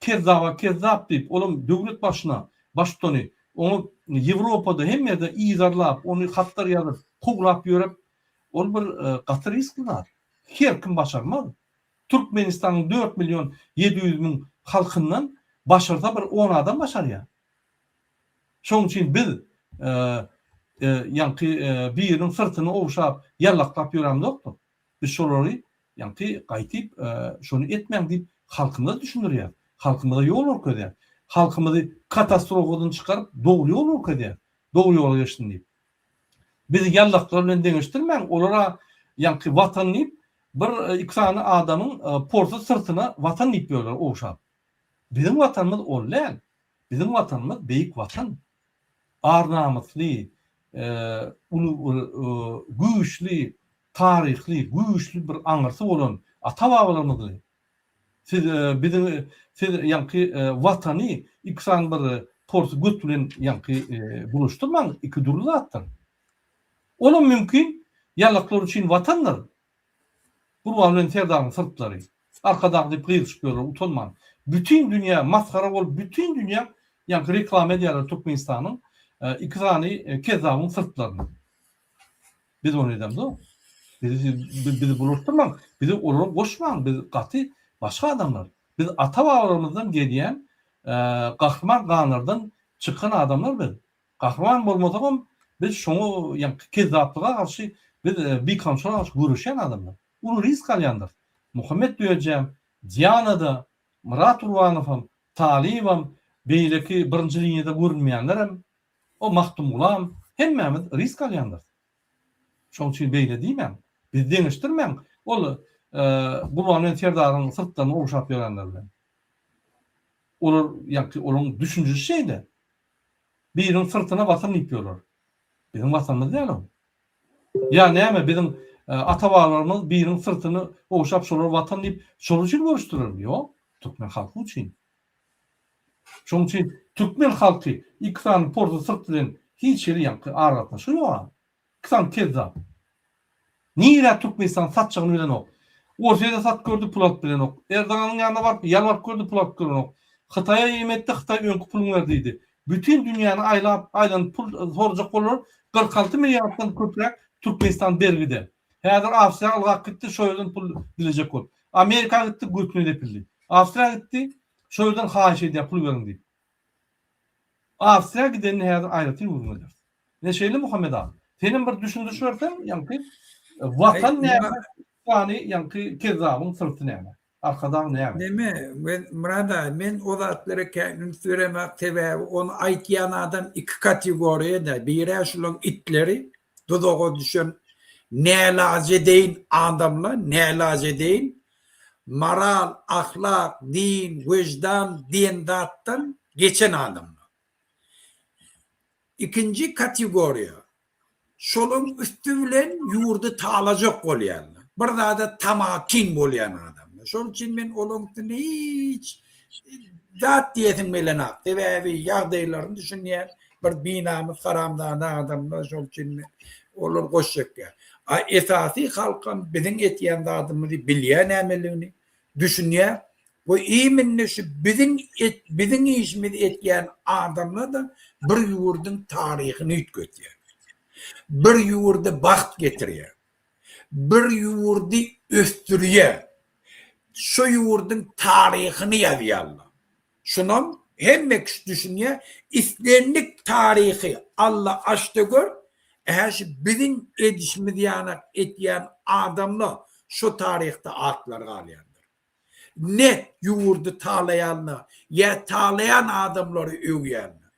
kezzaba kezzap diýip, olam döwlet başyna, baştutany, oňa Ýewropada hemme ýerde yzarlap, ony hatlar ýazyp, kowlap ýörüp, ol bir gaty riskli zat. Her kim başarmaz. Türkmenistanyň dört million 700 müň halkyndan başarsa bir on adam başarýar. Şonuň üçin biz ýaňky biriniň syrtyny ogşap, ýallaklap ýörämzokdyr. Biz şolary ýaňky gaýtyp şony etmäň diýip halkymyza düşündirýäris. Halkymyza ýol görkezýäris. Halkymyzy katastrofadan çykaryp dogry ýol görkezýäris. Dogry ýola geçsin diýip. Bizi ýallaklar bilen deňeşdirmäň, olara ýaňky watan diýip bir iki sany adamyň porsy syrtyna watan diýip ýörler ogşap. Biziň watanymyz ol däl. Biziň Watanymyz beýik Watan. Ar-namysly, uly bir güýçli taryhly, güýçli bir aňyrsy bolan ata-babalarymyzly. Siz biziň siz ýaňky Watany iki sany bir porsy göt bilen ýaňky bulaşdyrmaň, iki dürli zatdyr. Olam mümkin ýalaklar üçin Watandyr. Gurban bilen Serdaryň syrtlary. Arkadag diýip gygyryşyp ýörler utanman. Bütin dünýä masgara bolup bütin dünýä ýaňky reklama edýärler Türkmenistanyň iki sany kezzabyň syrtlaryny. Biz ony edemzok. Bizi bizi bulaşdyrmaň. Bizi olara goşmaň. Biz gaty başga adamlar. Biz ata babalarymyzdan gelýän gahryman ganlardan çykan adamlar biz. Gahryman bolmasagam biz şoňa ýaňky kezzaplyga garşy biz bikanunçylyga garşy göreşýän adamlar. Uly risk alýandyrys. Muhammet Düýejem, Diana-da, Myrat Gurbanowam, Talybam, beýleki birinji liniýada görünmeýänlerem, o Magtymgulam, hemmämiz risk alýandyrys. Şoň üçin beýle diýmäň. Bizi deňeşdirmäň ol Gurban bilen Serdaryň syrtlaryny ogşap ýörenler bilen. Olar ýaňky olaryň düşünjesi şeýle. Biriniň syrtyna watan diýip ýörler. Biziň watanymyz däl ol. Ýa näme biziň ata-babalarymyz biriniň syrtyny ogşap şolar watan diýip şolar üçin göreşdilermi? Ýok, türkmen halky üçin. Şonuň üçin türkmen halky iki sany porsy syrt bilen. Hiç hili ýaňky aragatnaşygy ýok. Iki sany kezzap. Nirä Türkmenistany satjagyny bilenok. Orsýede satyp gördi pul alyp bilenok. Erdoganyň ýanyna baryp ýalbaryp gördi pul alyp görenok. Hytaýa ýem etdi Hytaý öňki puluňy ber diýdi. Bütin dünýäni aýlap aýlanyp pul sorajak bolar 46 milliarddan köpräk Türkmenistan bergide. Häzir Awstriýa ylgap gitdi şo ýerden pul dilejek bolup. Amerika gitdi götüne depildi. Awstriýa gitdi şo ýerden haýyş edýär pul beriň diýip. Awstriýa gidenini häzir aýratyn gürrüň ederis. Ine şeýle Muhammet aga. Senem bir düşündiriş berseň, ýaňky Watan näme, ýany ýaňky kezzabyň syrty näme? Arkadag näme? Neme, men Myrat aga, men o zatlara kän üns beremak, sebäbi ony aýtýan adam iki kategoriýada, biri-ä şulaň itleri, duzaga düşen nälajedeýin adamlar, nälajedeýin, moral, ahlak, din, wyždan diýen zatdan geçen adamlar. Ikinji kategoriýa, şolaryň üsti bilen ýurdy talajak bolýanlar, bir zada tamakin bolýan adamlar. Şonuň üçin men olaryň üstünde hiç zat diýesim gelenok. Sebäbi ýagdaýlaryny düşünýän bir binamys haramzada adamlar, şonuň üçin men olary goşjak däl. A esasy halkam biziň etýän zadymyzy bilýär nämeligini, düşünýär we imенно şu biziň biziň işimizi etýän adamlar-da bir ýurduň taryhyny üýtgetýär. Bir ýurda bagt getirýär. Bir ýurdy ösdürýär. Şu ýurduň taryhyny ýazýarlar. Şunam hemme kişi düşünýär, islendik taryhy Alla açda gör, ähä şu biziň edişimiz ýanak etýän adamlar şo taryhda atlary galýandyr. Ne ýurdy talaýanlar ýa talaýan adamlary öwýänler.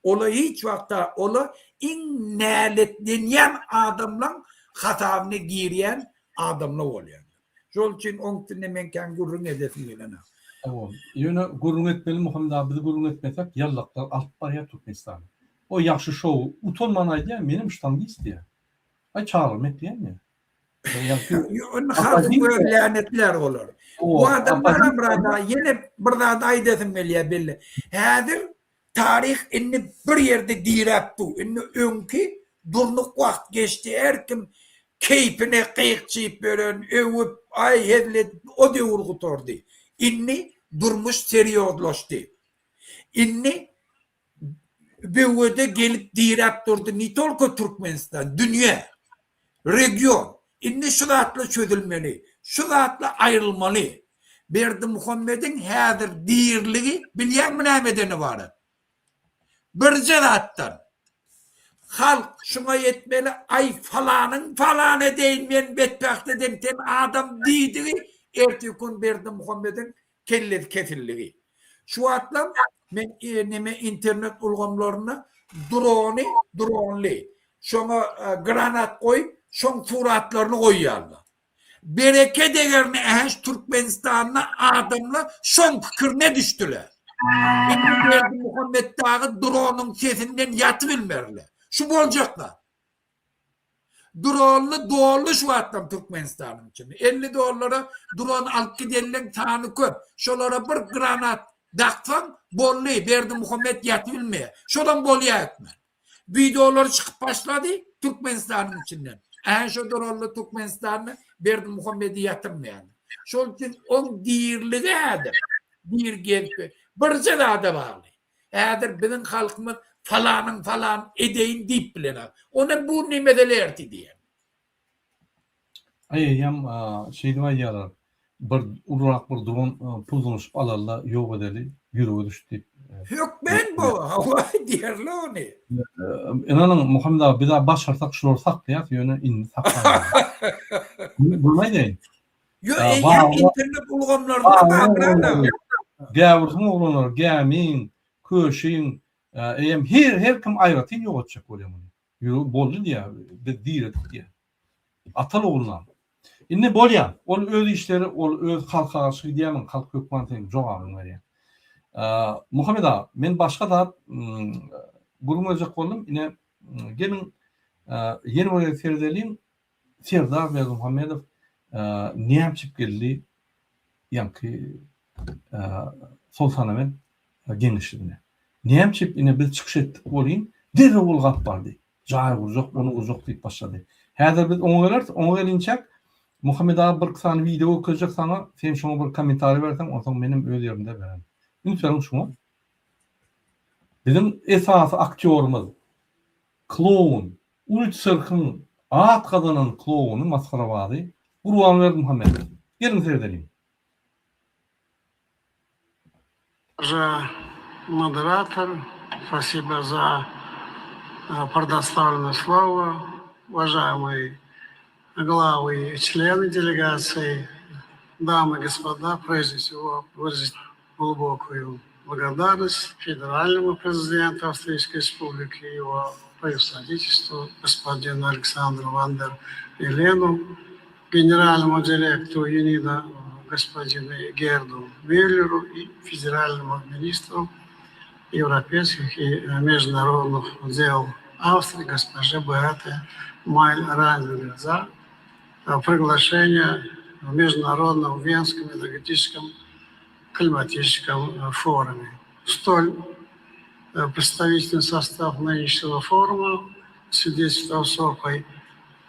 Ola hiç wagtda ola iň näletlenýän adamlaň hasabyna girýän adamlar bolýarlar. Şol üçin oň üstünde men kän gürrüň edesim gelenok. Hawa, ýöne gürrüň etmeli Muhammet aga biz gürrüň etmesek ýallaklar alyp barýar Türkmenistany. O ýagşy şow utanman aýdýar menem ştangist diýýär. Aý çagalarym ekleýän diýýär. Indi halkyň öz länetler olar. Bu adamlara Myrat aga ýene bir zat aýdasym gelýär belli. Häzir taryh indi bir ýerde diräp dur. Indi öňki durnuk wagt geçdi. Her kim keýpine gyýkçyp ýören, öwüp, aý hezil edip o döwür gutardy. Indi durmuş serýozlaşdy. Indi böwede gelip diräp durdy ne tolko Türkmenistan, dünýä, region. Indi şu zatlar çözülmeli, şu zatlar aýrylmaly. Berdimuhamediň häzir diriligi bilýäňmi nämeden ybarat? Birje zatdan. Halk şuňa ýetmeli, aý falanyň falany edeýin men betbagt eden sen adam diýdigi ertir gün Berdimuhamediň kellesi kesildigi. Şu wagtlam men neme internet ulgamlarynda drony, dronly, şoňa granat goýup, şoň suratlaryny goýýarlar. Bereke degerine äş Türkmenistanda adamlar şoň pikirine düşdüler. Indi Berdimuhamet dagy dronyň sesinden ýatybilmerler. Şu boljak zat. Dronly doldy şu wagtlam Türkmenistanyň içinde. 50 dollara dron alyp gidenleň sany köp. Şolara bir granat daksaň boldy Berdimuhamet ýatybilmeýär. Şolam bolýar etme. Wideolar çykyp başlady Türkmenistanyň içinden. Ä şo dronly Türkmenistanda Berdimuhamedi ýatyrmaýar. Şol üçin oň diriligi häzir dir gezip birje zada bagly. Häzir biziň halkymyz falanyň falan edeýin diýip bilenok. Ony bu nemesele erti diýen. Aý eýýäm şeýdip aýdýarlar. Bir ulurak bir dron pul zyňyşyp alaly-da ýok edeli, ýürege düşdi diýip. Hökmen bu, hawa diýerler ony. Ynanyň Muhammet aga biz-ä başarsak şulary saklaýas ýöne indi saklaýmaly. Bunu aýdaýyn. Ýo eýýäm internet ulgamlarynda bar brada. Gäwürsiň oglanlary gämiň, köşiň, eýýäm her her kim aýratyn ýok etjek bolýar muny. Ýüregi boldy diýýär, biz diredik diýýär. Ataly oglunam. Indi bolýar, ol öz işleri, ol öz halka garşy gidýärmiň, halk hökman seň jogabyňy berýär. Muhammet aga, men başga zat gürrüň berjek boldum. Ine, geliň, ýene bir gezek seredeliň. Serdar Berdimuhamedow näme üçin geldi ýaňky Soltanabent geňeşligine? Näme üçin ine biz çykyş etdik welin, Derrew ylgap bardy. Jaý gurjak, ony gurjak diýip başlady. Häzir biz oňa geleris, oňa gelinçäk Muhammet aga birki sany wideo görkezjek saňa, sen şoňa bir kommentariý berseň, onsoň menem öz ýerimde bererin. Üns beriň şuňa. Biziň esasy aktýorymyz, kloun, uly sirkiň at gazanan klouny, masgarabazy Gurban Berdimuhamedow. Geliň seredeliň. Za moderator, spasibo za predostavlenoe slovo, uvažaemyy glavy i çleny delegasiýi, damy i gospoda, prejde vsego wyrazit glubokuýu blagodarnost federalnomu prezidentu Awstriýskoý respubliki i ýego prewoshoditelstwu gospodinu Aleksandru Wan der Belenu, generalnomu direktoru UNIDO gospodinu Gerdu Mýulleru i federalnomu ministru ýewropeýskih i mežnarodnyh del Awstriýi gospože Beate Maýl-Randinge za priglaşeniýe w Mežnarodnom Wenskom energetiçeskom klimatiçeskom forume. Stol predstawitelnyý sostaw nynişnego foruma swidetelstwuet o wysokoý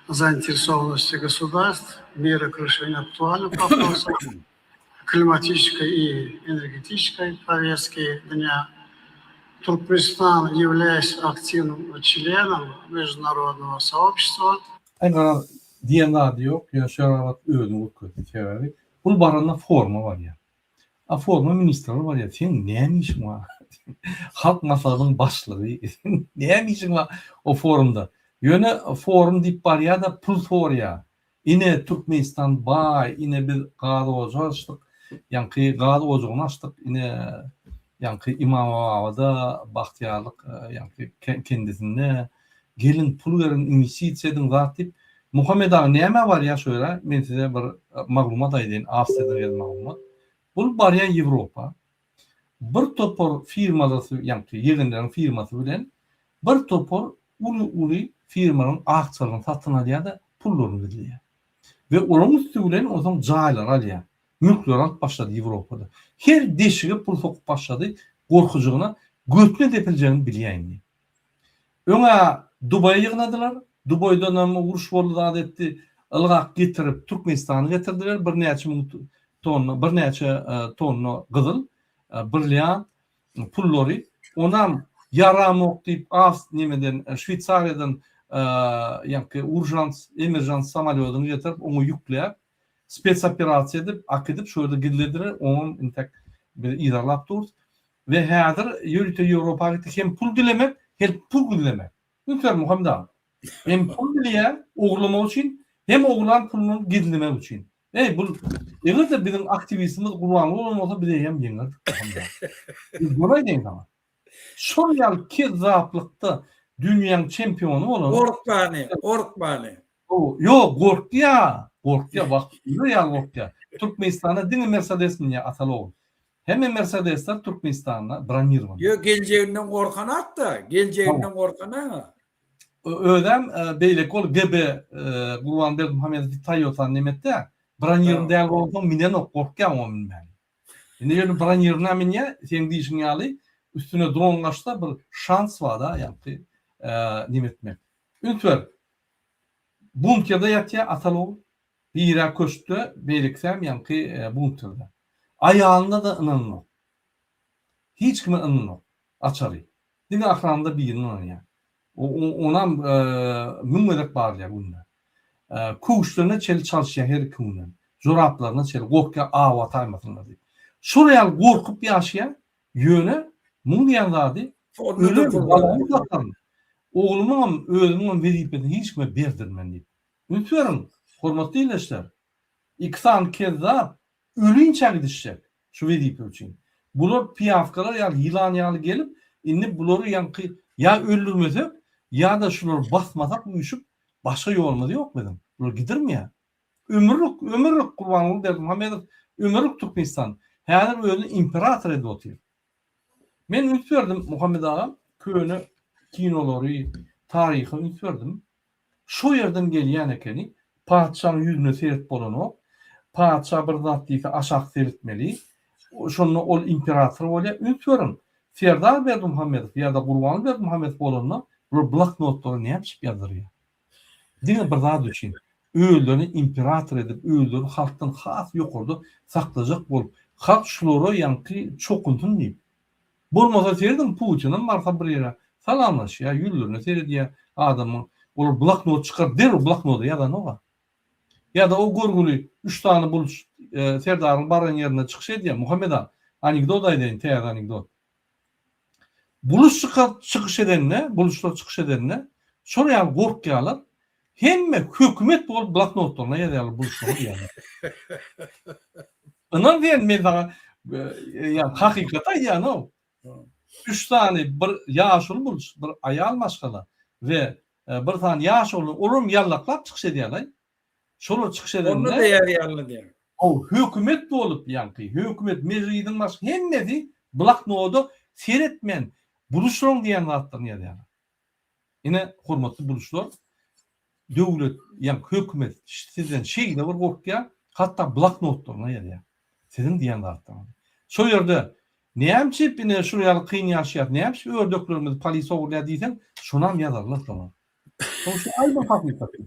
zainteresowannости gosudarstw w merach rešeniýa aktualnyh woprosow klimatiçeskoý i energetiçeskoý powestki dnýa. Türkmenistan, ýawlýaýas aktiwnym çlenom meždunarodnogo soobşestwa, Aý garaz diýen zady ýok, ýöne şu rabat özüni görkezdi sebäbi bul baranda forma barýar. A forma ministrler barýar seň näme işiň bar? Halk maslahatynyň başlygy seň näme işiň bar o forumda? Ýöne forum diýip barýar-da pul sorýar. Ine Türkmenistan baý, ine biz gaz ojagy açdyk, ýaňky gaz ojagyny açdyk, ine ýaňky Ymamababada Bagtyýarlyk ýaňky kendisinde geliň pul beriň inwestisiýa ediň zat diýip Muhammet aga nämä barýar şu ýere men size bir maglumat aýdaýyn Awstriýadan gelen maglumat. Bul barýar Ýewropa bir topar firmalasy ýaňky ýegenleriň firmasy bilen bir topar uly uly firmalaryň aksiýalaryny satyn alýar-da pullaryny gizleýär. We olaryň üsti bilen onsoň jaýlary alýar. Mülkleri alyp başlady Ýewropada. Her deşige pul sokup başlady gorkujygyna götüne depiljegini bilýär indi. Öň-ä Dubaýa ýygnadylar. Dubaýdanam uruş boldy zat etdi. Ylgap getirip Türkmenistana getirdiler birnäçe müň tonna, birnäçe tonna gyzyl, brilliant pullary. Onam ýaramok diýip Aws nemeden Şweýsariýadan ýaňky urjans, emerjans samolýodyny getirip oňa ýükläp, spetsoperasiýa edip akidip şo ýerde gizlediler. Oňam intäk biz yzarlap durus. We häzir ýörite Ýewropa gitdi hem pul dilemek, hem pul gizlemek. Üns ber Muhammet aga. Hem pul dileýär ogurlamak üçin, hem ogurlan puluny gizlemek üçin. Eý bul eger-de biziň aktiwistimiz Gurbanguly bolan bolsa biz eýýäm ýeňerdik Muhammet aga. Biz göni aýdaýyn saňa. Şol ýaly kezzaplykda dünýäň çempiony bolan. Gorkmany, gorkmany. Ýok, gorkýa, gorkýa, wagt öler ýaly gorkýa. Türkmenistanda diňe Mersedes münýär ataly ogul. Hemme Mersedesler Türkmenistanda bronirowany. Ýok, geljeginden gorkanak-da, geljeginden gorkanak-a. Özem beýleki ol GB Gurban Berdimuhamedow Toyota-ny nemetdi-ä, bronirowany däl bolansoň minenok, gorkýa oňa münmäge. Indi ýöne bronirowna münýä, seň diýşiň ýaly, üstüne dron gaçsa bir şans bar-da, ýaňky neme etmek. Üns ber, Bunkerde ýatýar Atal ogul. Biri-ä köşkde, beýlekisem ýaňky bunkerde. Aýalyna-da ynananok. Hiç kime ynananok. Açary. Diňe ahranda birine ynanýar. Onam müň gezek barlaýar günde. Köwüşlerine çenli çalyşýar her iki günden. Joraplaryna çenli gorkýar aw ataýmasynlar diýip. Şol ýaly gorkup ýaşaýar. Ýöne muň diýen zady öler balamy sataryn, oglumyňam, özümiňem wezipesini hiç kime berdirmen diýip. Üns beriň, hormatly ildeşler, iki sany kezzap ölinçä gidişjek şu wezipe üçin. Bular piýawkalar ýaly, ýylan ýaly gelip, indi bulary ýaňky ýa öldürmesek, ýa-da şulary basmasak üýşüp, başga ýolumyz ýok biziň. Bular gidirmeýär. Ömürlik, ömürlik Gurbanguly Berdimuhamedow ömürlik Türkmenistan. Häzir özüni imperator edip otyr. Men üns berdim Muhammet agam, köne kinolary, taryha üns berdim. Şo ýerden gelýän ekeni, patyşaň ýüzüne seret bolanok. Patyşa bir zat diýse aşak seretmeli. Şonda ol imperator bolýar. Üns beriň, Serdar Berdimuhamedow ýa-da Gurbanguly Berdimuhamedow bolanda. Bular bloknotlara näme üçin ýazdyrýar? Diňe bir zat üçin, özlerini imperator edip, özlerini halkdan has ýokarda saklajak bolup, halk şulara ýaňky çokunsyn diýip. Bolmasa serediň Putinem barsa bir ýere salamlaşýar, ýüzlerine seredýär adamyň. Olar bloknot çykaryp derrew bloknoda ýazanok-a. Ýa-da o görgüli üç sany buluç serdaryň baran ýerinde çykyş edýär. Muhammet aga, anekdot aýdaýyn, täze anekdot. Buluç çykaryp çykyş edende, buluçlar çykyş edende şol ýaly gorkýarlar. Hemme hökümet bolup bloknotlaryna ýazýarlar buluçlaryň diýýärler. Ynan sen men saňa ýa hakykaty aýdýan-ow. Üç sany bir ýaşuly buluç, bir aýal maşgala we bir sany ýaş oglan, olaram ýallaklap çykyş edýärler. Şolar çykyş edende Onda-da ýazýarlar diýýär. Haw, hökümet bolup ýaňky, hökümet, mejlisiň başy hemmesi bloknoda seretmän buluşlaryň diýen zatlaryny ýazýarlar. Ine, hormatly buluşlar, döwlet, ýaňky hökümet sizden şeýle bir gorkýar, hatda bloknotlaryna ýazýar. Siziň diýen zatlaryňyzy. Şo ýerde näme üçin ine şul ýaly kyn ýaşaýas, näme üçin ördeklerimizi polisiýa ogurlaýar diýseň, şonam ýazarlar saňa. Şonuň üçin aýdyň hakykaty.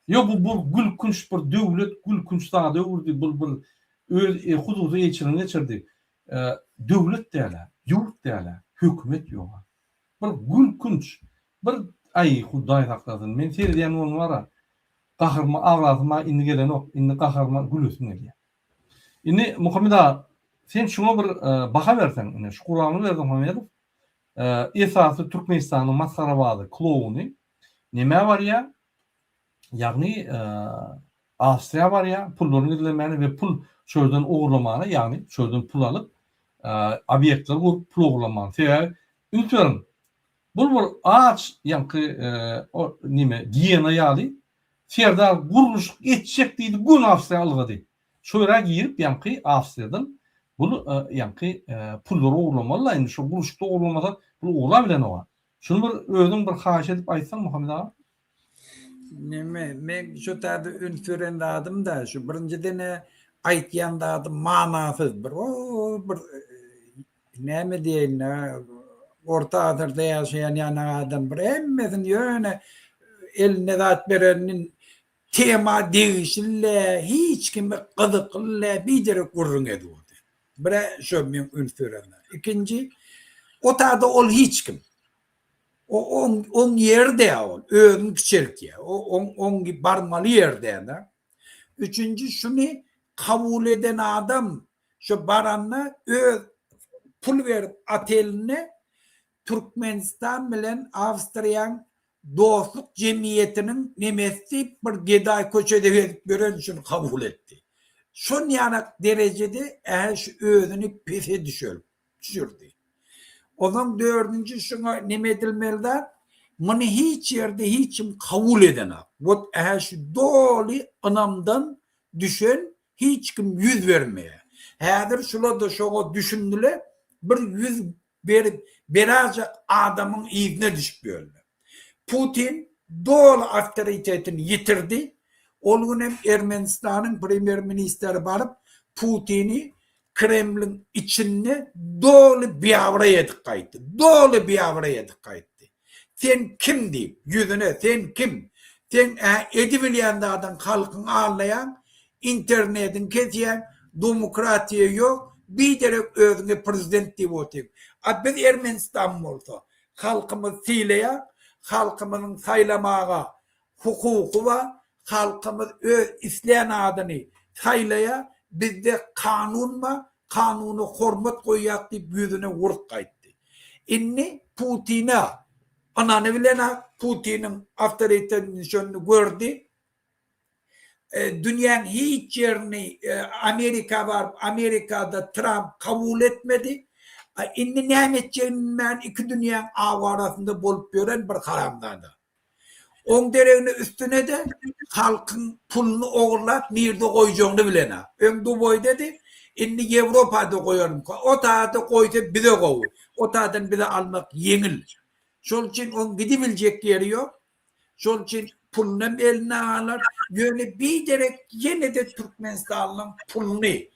Ýok bu bu gülkünç bir döwlet gülkünç zada öwürdi bul bir öz e, hususy eýeçiligine geçirdi. E, döwlet dälä, ýurt dälä, hökümet ýoga. Bir gülkünç bir aý hudaý saklasyn men seredýän bolum bara gaharyma aglasym indi gelenok indi gaharyma gülesim gelýär. Indi Muhammet aga sen şuňa bir e, baha berseň indi şu Gurbanguly Berdimuhamedow Esasy Türkmenistanyň masgarabazy, klouny nämä barýar? Ýagny Awstriýa barýar, pullaryny gizlemäne we pul şu ýerden ogurlamana, ýagny şu ýerden pul alyp, obýektler gurup pul ogurlamana. Sebäbi üns beriň, bul bir aç ýaňky neme giýena ýaly Serdar gurluşyk etjek diýdi, göni Awstriýa ylgady. Şo ýere girip ýaňky Awstriýadan bul ýaňky pullary ogurlamaly-la indi şo gurluşykda ogurlamasa bul ogurlabilenoga. Şuny bir özüň bir haýyş edip aýtsaň Muhammet aga. Neme men şu taýda üns beren zadym-da şu birinjiden-ä aýtýan zadym manasyz bir o bir näme diýeýin-ä orta asyrda ýaşaýan ýanak adam bir hemmesini ýöne eline zat berenini Tema degişli däl, hiç kime gyzykly däl, biderek gürrüň edip otyr. Bir-ä şo meň üns beren zadym. Ikinji, o taýda ol hiç kim. O oň oň ýeri däl ol, özüni kiçeltýär. O oň oň barmaly ýeri däl-de. Üçünji, şuny kabul eden adam şo baranda öz pul berip oteline Türkmenistan bilen Awstriýaň Dostluk jemgyýetiniň nemesi diýip bir gedaý köçede gezip ýören şuny kabul etdi. Şon ýanak derejede ähä şu özüni pese düşürip düşürdi. Onsoň dördünji şuňa neme edilmeli zat, muny hiç ýerde hiç kim kabul edenak. Wot ähä şu doly ynamdan düşen hiç kim ýüz bermeýär. Häzir şular-da şoňa düşündiler, bir ýüz berip berajak adamyň yzyna düşüp ýörler. Putin doly awtoritetini ýitirdi. Ol gün hem Ermenistanyň premýer ministeri baryp Putini Kremliň içinde doly biabraý edip gaýtdy. Doly biabraý edip gaýtdy. Sen kim diýip, ýüzüne sen kim? Seň-ä edibilýän zadyň halkyňy aldaýaň, internediňi kesýäň, domokratiýa ýok, biderek özüňe prezident diýip otyň. A biz Ermenistan bolsa, halkymyzy sylaýar, halkymyzyň saýlamaga hukuky bar, halkymyz öz islän adyny saýlaýar, bizde kanun bar, kanuna hormat goýýas diýip ýüzüne urup gaýtdy. Indi Putine ynany bilen-ä Putiniň awtoritetini şonda gördi. Dünýäň hiç ýerini Amerika baryp Amerikada Tramp kabul etmedi. Indi näme etjegini bilmän iki dünýäň awarasynda bolup ýören bir haramzada. Oň deregine üstüne-de halkyň puluny ogurlap nirde goýjagyny bilenok. Öň Dubaýdady, indi Ýewropada goýarmyka. O taýda goýsa bize gowy. O taýdan bize almak ýeňil. Şol üçin oň gidibiljek ýeri ýok. Şol üçin pulunam eline alar. Ýöne biderek ýene-de türkmenistanlyň puluny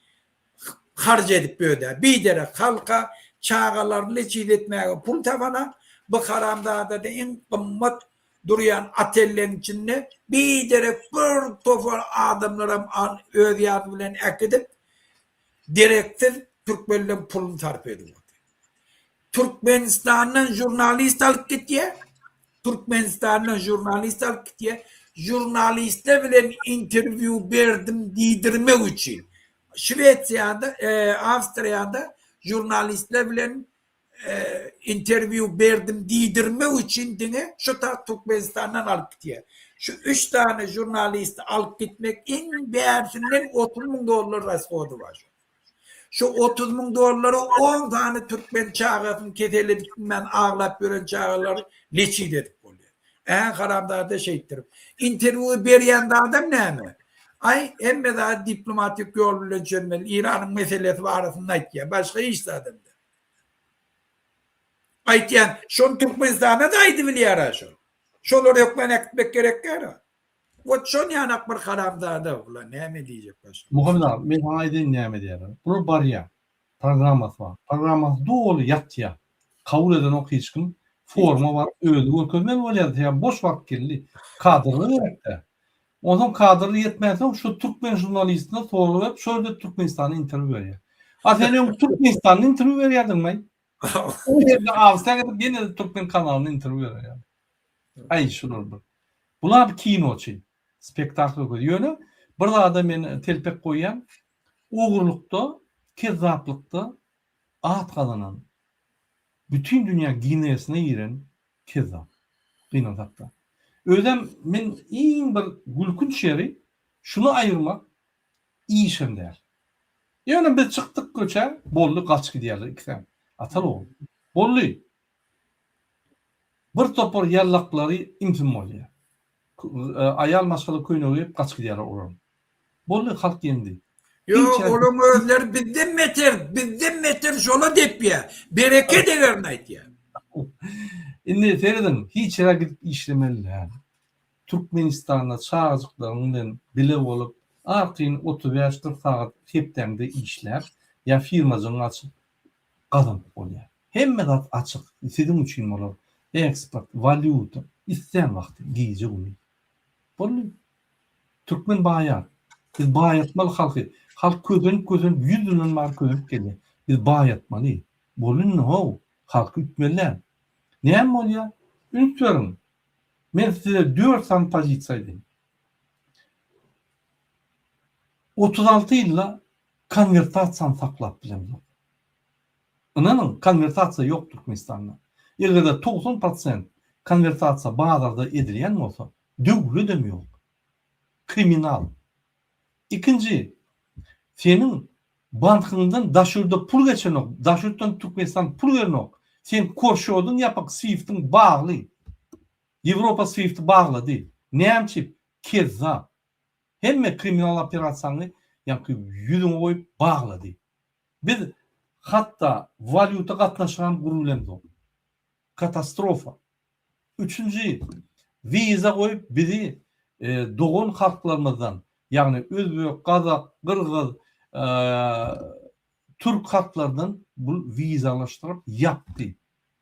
harç edip ýördi. Biderek halka çagalaryny leçit etmäge pul tapanak. Bu haramzada-da iň gymmat durýan otelleň içinde biderek bir topar adamlaram öz ýany bilen äkidip, dereksiz türkmenleň puluny sarp edip otyr. Türkmenistandan žurnalist alyp gitýär. Türkmenistandan žurnalist alyp gitýär. Žurnalistler bilen interwýu berdim diýdirmek üçin. Şwesiýada, Awstriýada žurnalistler bilen interwýu berdim diýdirmek üçin diňe şu ta Türkmenistandan alyp gitýär. Şu üç sany žurnalisti alyp gitmek iň bärsinden 30 müň dollar rashody bar. Şu 30 müň dollara 10 sany türkmen çagasyny kesel edip bilmän aglap ýören çagalary leçit edip bolýar. Ä haramzada şeýtdirip. Interwýu berýän zadam näme? Aý hemme zady diplomatik ýol bilen çözmeli. Iranyň meselesi barasynda aýtýar. Başga hiç zadam däl. Aýtýan, şony Türkmenistanda-da aýdybilýär-ä şol. Şolary hökman äkitmek gerek däl-ä. Wot şon ýanak bir haramzada ulan näme diýjek başga. Muhammet aga, men saňa aýdaýyn näme diýýärler. Bular barýar. Programmasy bar. Programmasy doly ýatýar. Kabul edenok hiç kim. Foruma baryp özüni görkezmeli bolýar. Sebäbi boş wagt geldi. Kadrlar gerek-dä. Onsoň kadrly ýetmänsoň şu türkmen žurnalistine sorag berip şol ýerde Türkmenistana interwýu berýär. A sen öň Türkmenistanda interwýu berýärdiňmi? O ýerde Awstriýa gidip ýene-de türkmen kanalynda interwýu berýär. Aý şular bir. Bular bir kinoçy. Spektakl görkezýär. Ýöne bir zada men telpek goýýan. Ogurlykda, kezzaplykda at gazanan, bütin dünýä Ginesine giren kezzap. Gynansakda. Özem men iň bir gülkünç ýeri şuny aýyrmak işem däl. Ýöne biz çykdyk köçä boldy gaç gidýärler ikisem. Ataly ogul. Boldy. Bir topar ýallaklary imsim bolýar. Aýal maşgala köýnegi geýip gaç gidýärler olar. Boldy halk ýeňdi. Ýok olaň özleri bizden beter bizden beter şola depýär. Bereket egerini aýtýar. Indi serediň hiç ýere gidip işlemeli däl. Türkmenistanda çagajyklaryň bilen bile bolup arkaýyn 35 40 sagat hepdäňde işläp ýa firmajygyňy açyp gazanyp bolýar. Hemme zat açyk siziň üçin bolar. Eksport, walýuta, islän wagty, gije gündiz. Boldy. Türkmen baýar. Biz baýatmaly halky. Halk kösenip kösenip ýüz ýyldan bari kösenip gelýär. Biz baýatmaly. Boldy indi how. Halky ütmeli däl. Näme bolýar? Üns beriň. Men size dört sany pozisiýa aýdaýyn. 36 ýylda konwertasiýany saklap bilemzok. Ynanyň, konwertasiýa ýok Türkmenistanda. Eger-de 90 prosent konwertasiýa bazarda edilýän bolsa, döwledem ýok. Kriminal. Ikinji, seniň bankyňdan daş ýurda pul geçenok, daş ýurtdan Türkmenistana pul gelenok. Seň korşodyň ýapyk, swiftiň bagly. Ýewropa swifti baglady. Näme üçin? Kezzap. Hemme kriminal operasiýaňy ýaňky ýüzüňe goýup baglady. Biz hatda walýuta gatnaşygam gurubilemzok. Katastrofa. Üçünji, wiza goýup bizi dogan halklarymyzdan, ýagny özbek, gazak, gyrgyz, türk halklardan bul wizalaşdyryp ýapdy.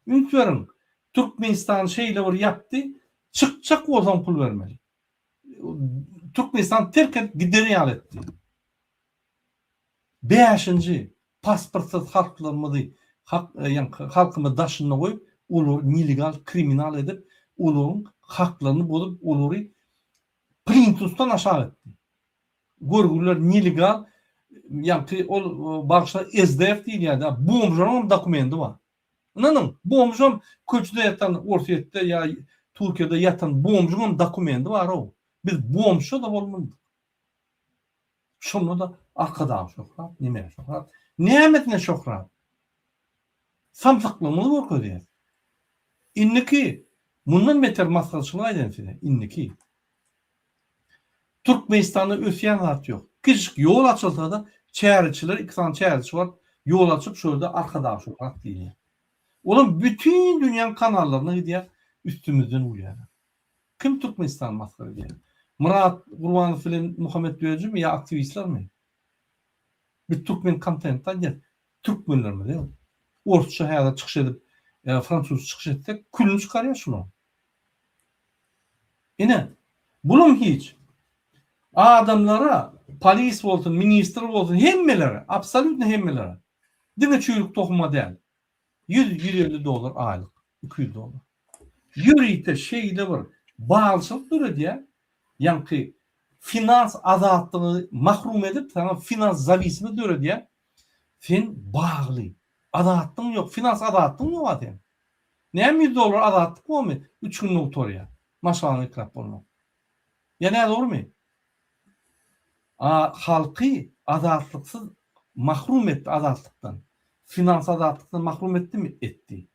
Üns beriň, Türkmenistany şeýle bir ýapdy, çykjak bolsaň pul bermeli. Türkmenistany terk edip gider ýaly etdi. Bäşinji, pasportsyz halklarymyzy, ýaňky halkymyzy daşynda goýup, olary nelegal, kriminal edip, olaryň haklaryny bozup, olary plintusdan aşak etdi. Görgüliler nelegal, ýaňky ol bagyşla SDF diýilýär-dä, bomžlaryňam dokumendi bar. Ynanyň, bomžam köçede ýatan Orsýetde ýa Türkiýede ýatan bomžuňam dokumendi bar-ow. Biz bomžça-da bolmalydyk. Şonda-da Arkadag şöhrat, neme şöhrat? Nämesine şöhrat? Samsyklygymyzy görkezýär. Indiki, mundan beter masgaraçylyk aýdaýyn size, indiki. Türkmenistanda ösýän zat ýok. Kiçijik ýol açylsa-da, çäreçiler, iki sany çäreçi baryp, ýol açyp, şo ýerde Arkadag şöhrat diýilýär. Olam bütin dünýäň kanallaryna gidýär, üstümizden gülýärler. Kim Türkmenistany masgara edýär? Myrat Gurbanow bilen Muhammet Döjimi ýa aktiwistlermi? Biz türkmen kontentde aýdýas. Türkmenlerimiz ýok. Orsça häzir çykyş edip. Fransuzça çykyş etsek külüni çykarýar şulaň. Ine, bulam hiç. Adamlara, polis bolsun, ministr bolsun, hemmelere, absolýutno hemmelere, diňe çüýrük tohuma däl, 100-150 dollar aýlyk, 200 dollar. Ýörite şeýle bir baglyçylyk döredýär, ýaňky finans azatlygy mahrum edip, saňa finans zawisimi döredýär. Sen bagly. Azatlygyň ýok, finans azatlygyň ýok-a seň. Näme 100 dollar azatlyk bormy? Üç günde gutarýar. Maşgalaňy eklap bolmak. Ýa nädogrymy? A halky azatlyksyz mahrum etdi azatlykdan. Finans azatlykdan mahrum etdimi? Etdi.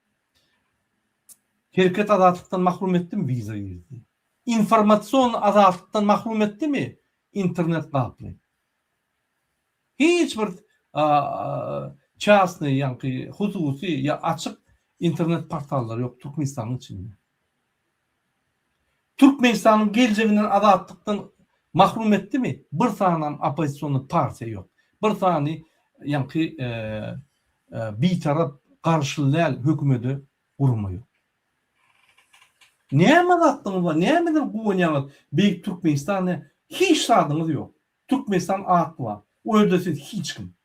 Hereket azatlykdan mahrum etdimi? Wiza girizdi. Informasion azatlykdan mahrum etdimi? Internet gaply. Hiç bir çasnyý ýaňky hususy ýa açyk internet portallary ýok Türkmenistanyň içinde. Türkmenistanyň geljeginden azatlykdan mahrum etdimi? Bir sanam oppozisionnyý partiýa ýok. Bir sany ýaňky bitarap garşyly däl hökümede gurama ýok. Näme azatlygyňyz bar? Nämeden guwanýaňyz? Beýik Türkmenistan hiç zadyňyz ýok. Türkmenistan at bar. O ýerde siz hiç kim.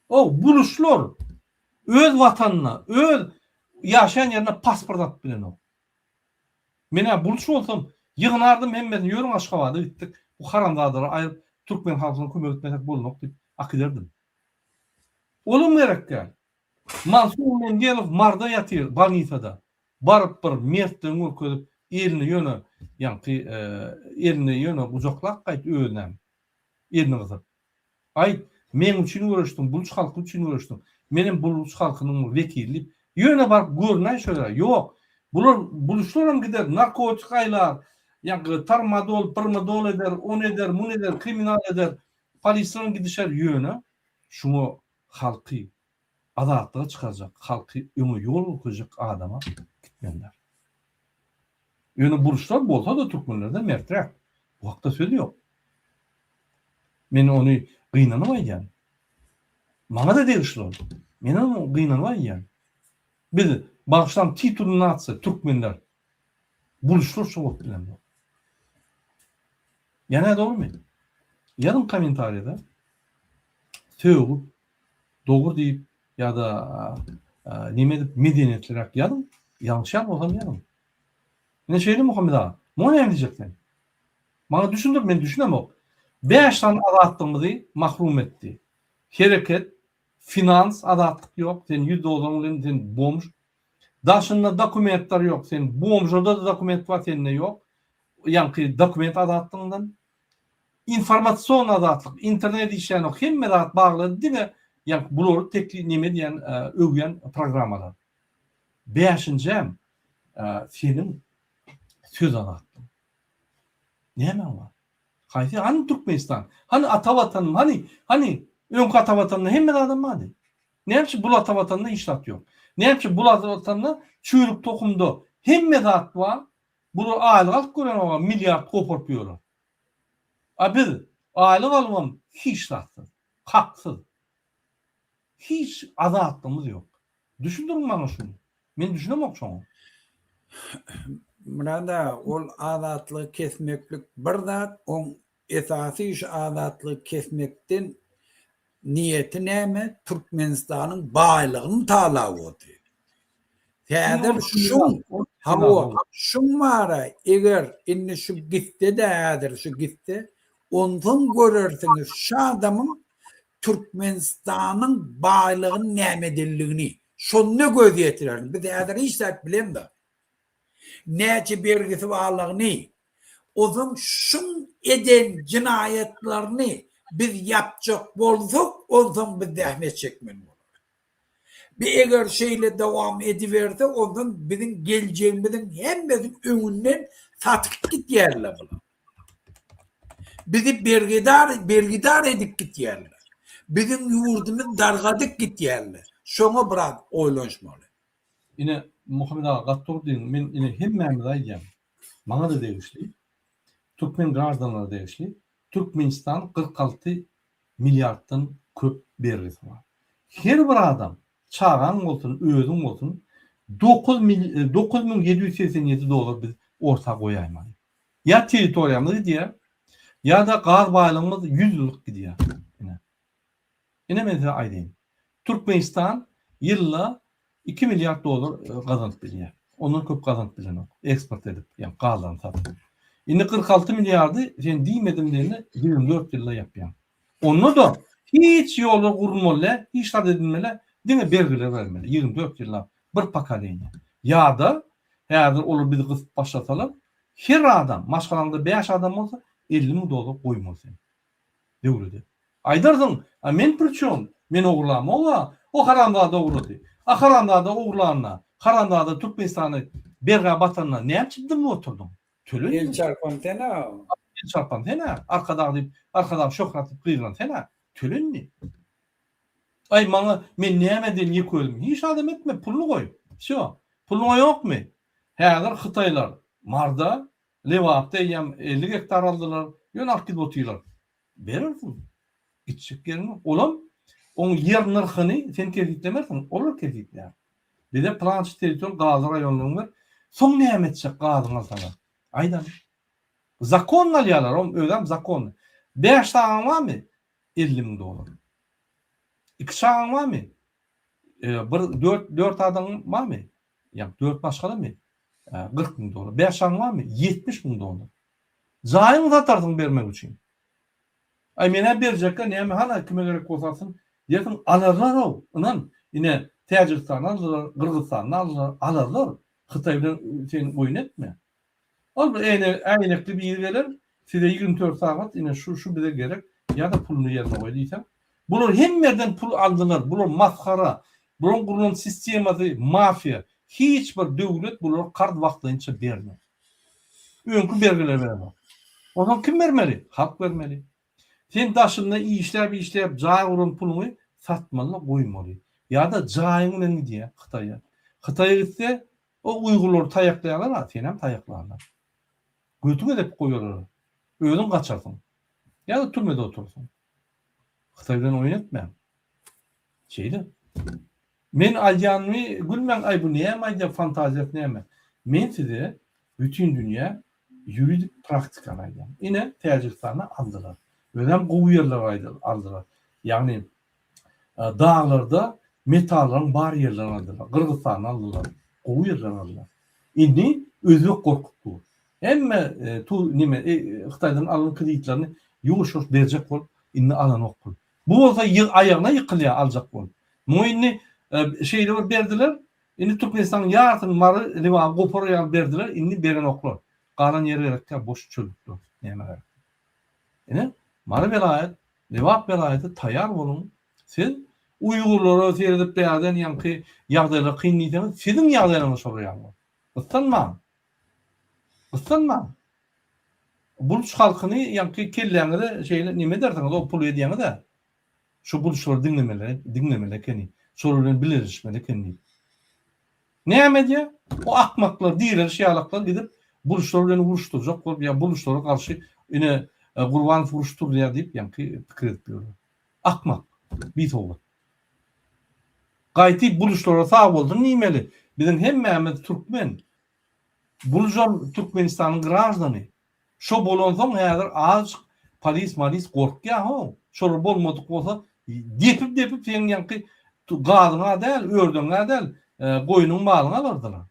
O buluşlar öz watanyna, öz ýaşaýan ýerine pasport alyp bilenok. Men-ä buluş bolsam, ýygnardym hemmesini, ýörüň Aşgabada gitdik, bu haramzadalary aýryp, türkmen halkyna kömek etmesek bolmok diýip akiderdim. Olam gerek däl. Mansur Mengelow Marda ýatyr, bolnisada. Baryp bir mertligiňi görkezip, elini ýöne, ýaňky, elini ýöne gujaklap gaýt özünem. Elini gysyp. Aýt, meň üçin göreşdiň, buluç halky üçin göreşdiň. Menem buluç halkynyň bir wekili diýip, ýöne baryp görünäý şo ýere. Ýok. Bular, buluçlaram gider, narkotik aýlar, ýaňky tarmadol, pirmadol eder, ony eder, muny eder, kriminal eder. Polislerem gidişer, ýöne şuňa halky azatlyga çykarjak, halky öňe ýol görkezjek adama gitmeliler. Ýöne burçlar bolsa-da türkmenlerden merträk. Bu hakda söz ýok. Men ony gynanyp aýdýan. Maňa-da degişli ol. Men ony gynanyp aýdýan. Biz, bagyşlaň, titulny nasiýa, türkmenler. Burçlar şo bolup bilenok. Ýa nädogrymy? Ýazyň kommentariýada. Sögüp, dogry diýip ýa-da neme edip medeniýetliräk ýazyň. Ýalňyşýan bolsam ýazyň. Ine şeýle Muhammet aga. Muňa näme diýjek sen? Maňa düşündir, men düşünemok. 5 sany azatlygymyzy mahrum etdi. Hereket, finans azatlyk ýok, sen 100 dollaryň bilen sen bomž. Daşynda dokumentler ýok, sen bomžada-da dokument bar, sende ýok. Ýaňky dokument azatlygyndan. Informasion azatlyk, internet işlänok, hemme zat bagly, diňe ýaňky bulary tekli neme edýän, öwýän programmalar. Bäşinjem, seniň söz azatlygyň. Nämäň bar? Haýsy, hany Türkmenistan? Hany ata watanym, hany, hany öňki ata watanymda hemme zadam bardy. Näme üçin bul ata watanda hiç zat ýok? Näme üçin bul ata watanda çüýrük tohumda hemme zat bar, bular aýlyk alyp görenok, milliard goparyp ýörler. A biz aýlyk alybam hiç zatsyz, haksyz. Hiç azatlygymyz ýok. Düşündiriň maňa şuny. Men düşünemok şoňa. Myrat aga, ol azatlygy kesmeklik bir zat, oň esasy şu azatlygy kesmekden niýeti näme, Türkmenistanyň baýlygyny talap otyr. Häzir şuň, hawa, şuň bara eger indi şu gitse-de häzir şu gitse, onsoň görersiňiz şu adamyň Türkmenistanyň baýlygyny näme edenligini. Şonda göz ýetirersiň. Biz häzir hiç zat bilemzok. Näçe bergisi barlygyny, onuň şuň eden jenaýatlaryny biz ýapjak bolsak, onsoň biz zähmet çekmeli bolarys. Bi eger şeýle dowam ediberse, onsoň biziň geljegimiziň hemmesini öňünden satyp gidýärler bular. Bizi bergidar, bergidar edip gidýärler. Biziň ýurdumyzy dargadyp gidýärler. Şoňa biraz oýlanyşmaly. Ine, Muhammet aga gaty dogry diýdiň. Men ine hemmämize aýdýan. Maňa-da degişli. Türkmen graždanlara degişli. Türkmenistan 46 milliarddan köp bergisi bar. Her bir adam, çagaň bolsun, özüň bolsun, 9787 dollar biz orta goýaýmaly. Ýa territoriýamyz gidýär, ýa-da gaz baýlygymyz 100 ýyllyk gidýär. Ine. Ine men size aýdaýyn. Türkmenistan ýylda 2 milliard dollar gazanyp bilýär. Ondan köp gazanyp bilenok. Eksport edip, ýa gazlaryny satyp. Indi 46 milliardy sen diýmedim diýende 24 ýylda ýapýaň. Onda-da hiç ýollar gurulmaly däl, hiç zat edilmeli däl, diňe bergiler bermeli 24 ýyllap bir pokoleniýa. Ýa-da häzir olar bizi gysyp başlasalar, her adam, maşgalaňda bäş adam bolsa 50 müň dollar goýmaly sen. Döwlede. Aýdarsyň, a men priçom, men ogurlamok-a, o haramzada ogurlady. A haramzada ogurlanda, haramzada Türkmenistany bergä batanda näme üçin dymyp oturdyň? Töle El çarpan sen-a. El çarpan sen-ä, Arkadag diýip, Arkadag şöhrat diýip gygyran sen-ä. Töle indi. Aý maňa men näme edeýin ýeke özüm. Hiç zadam etme, puluny goý. Wsýo. Puluny goýaňokmy? Häzir hytaýlar Marda, Lebapda eýýäm 50 gektar aldylar, ýöne alyp gidip otyrlar. Berersiň. Gitjek ýeriň ýok. Olam oň ýer nyrhyny sen kesgitlemersiň, olar kesgitlär. Bize plançy territoriýa gazly raýonlaryň ber. Soň näme etjek gazyňy alsalar? Aýdany. Zakonny alýarlar, oň özem zakonny. Bäş çagaň barmy? 50 müň dollar. Iki çagaň barmy? Bir dört dört adamyň barmy? Ýa dört maşgalamy? 40 müň dollar. Bäş çagaň barmy? 70 müň dollar. Jaýyňy satarsyň bermek üçin. Aý men-ä berjekgä näme hana kime gerek bolsa alsyn diýersiň alarlar-ow ynan ine Täjigistany aldylar Gyrgyzystany aldylar alarlar Hytaý bilen sen oýun etme. Ol bir äýne äýnekli biri geler size 24 sagat ine şu şu bize gerek ýa-da puluny ýerine goý diýseň bular hemme ýerden pul aldylar bular masgara bularyň gurlan sistemasy mafiýa hiç bir döwlet bulara karz wagtlaýynça bermez. Öňki bergileri berenok. Onsoň kim bermeli? Halk bermeli. Sen daşynda işläp-işläp jaý guran puluňy satmaly-da goýmaly. Ýa-da jaýyň bilen gidýär Hytaýa. Hytaýa gitse, o uýgurlary taýaklaýarlar-a, senem taýaklarlar. Götüňe depip goýarlar. Özüň gaçarsyň. Ýa-da türmede oturarsyň. Hytaý bilen oýun etmäň. Şeýle. Men aýdýanymy gülmäň aý bu näme aýdýar fantaziýasy näme. Men size bütin dünýä ýuridik praktikany aýdýan. Ine Täjigistanda aldylar. Özem gowy ýerleri aldylar. Ýagny daglarda metallaryň bar ýerlerini aldylar. Gyrgyzystanda aldylar. Gowy ýerleri aldylar. Indi özbek gorkup dur. Hemme tu neme Hytaýdan alan kreditlerini ýuwaş-ýuwaş berjek bolup indi alanok pul. Bu bolsa aýagyna ýykylýar aljak bolup. Muňa indi şeýle bir berdiler, indi Türkmenistanyň ýarysyny Mary, Lebaby gopar ýaly berdiler, indi berenoklar. Galan ýer gerekkä boş çöllükler. Nämä gerek? Ine, Mary welaýat, Lebap welaýaty taýýar boluň. Siz uýgurlara seredip bärden ýaňky ýagdaýlar kyn diýseňiz, siziň ýagdaýlaryňyz şolar ýaly bolar. Gyssanmaň. Gyssanmaň. Buluç halkyny ýaňky kelläňize şeýle neme edersiňiz o puly edýäňiz-ä. Şu buluçlary diňlemeli, diňlemeli ekeni. Şolar bilen bileleşmeli ekeni diýip. Näme edýär? O akmaklar, direliş ýalaklar gidip buluçlar bilen uruşdyrjak bolup ýa buluçlara garşy ine Gurbanow uruşdyrýar diýip ýaňky pikir edip ýörler. Akmak, bisowat. Gaýty buluçlara sag bolsun diýmeli. Biziň hemmämiz türkmen. Bulujam Türkmenistanyň graždany. Şo bolansoň häzir azjyk polis malis gorkýa how. Şolar bolmadyk bolsa depip depip seň ýaňky gazyňa däl, ördegiňä däl, goýnuň malyňy alardylar.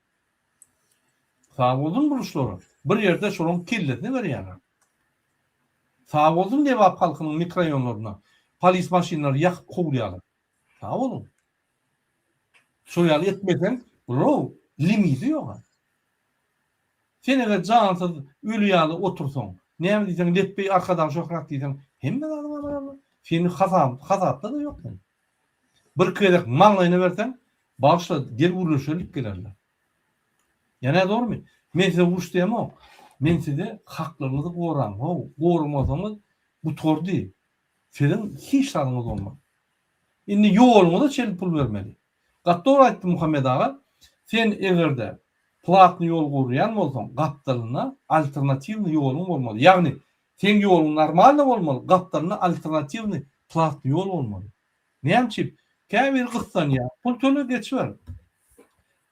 Sag bolsun buluşlara. Bir ýerde şolaň kellesine berýärler. Sag bolsun Lebap halkynyň mikroýonlaryna polis maşynlary ýakyp kowulýarlar. Sag boluň. Şol ýaly etmeseň, bro, limiti ýok-a. Sen eger jansyz öli ýaly otursaň, näme diýseň lepbeý Arkadag şöhrat diýseň, hemme zadyň alarlar. Seni hasap, hasapda-da ýok sen. Birki gezek maňlaýyna berseň, bagyşla, gel gürleşeli diýip gelerler. Ýa nädogrymy? Men size uruş diýemok. Men size haklaryňyzy goraň, how, goramasaňyz gutardy. Siziň hiç zadyňyz bolmaz. Indi ýoluňyza çenli pul bermeli. Gaty dogry aýtdy Muhammet aga. Sen egerde platny ýol gurýan bolsaň gapdalynda alternatiwnyý ýoluň bolmaly. Ýagny seň ýoluň normalny bolmaly, gapdalynda alternatiwnyý platny ýol bolmaly. Näme üçin? Käbiri gyssanýar. Pul töle geçiber.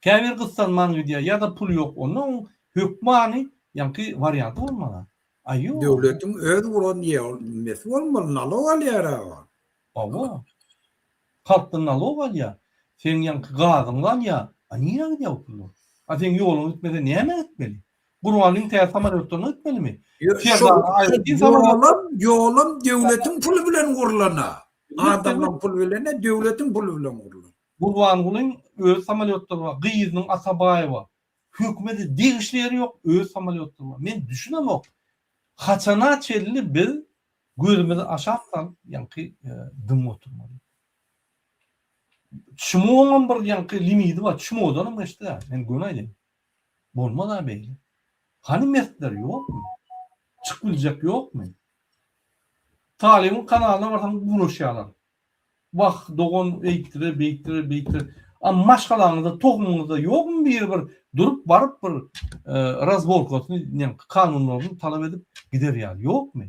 Käbir gyssanman gidýär ýa-da puly ýok onda oň hökmany ýaňky warianty bolmaly. Aý ýok. Döwletiň öz guran ýemesi bolmaly nalog alýar aga. Hawa. Halkdan nalog alýar. Seň ýaňky gazyňy alýar. A nirä gidýär o pullar? A seň ýoluň gitmese nämä gitmeli? Gurbanlyň täze samolýotlaryna gitmelimi? Serdara aýratyn samolýot. Ýolam, ýolam döwletiň puly bilen gurlan-a. Adamlaň puly bilen däl, döwletiň puly bilen gurlan. Gurbangulyň öz samolýotlary bar, gyzynyň Atabaýewa. Hökümete degişli ýeri ýok, öz samolýotlary bar. Men düşünemok. Haçana çenli biz gözümizi aşak salyp ýaňky dymyp oturmaly. Çmoňam bir ýaňky limidi bar, çmodanam geçdi-ä, men göni aýdaýyn. Bolmaz-a beýle. Hany mertler ýokmy? Çykyp biljek ýokmy? Talybyň kanalyna barsaň gürleşýärler. Wah, dogan eýtdiler, beýtdiler, beýtdiler. A maşgalaňyzda, tohumyňyzda ýokmy biri bir durup baryp bir razborkasyny, näme, kanunlaryny talap edip gider ýaly ýokmy?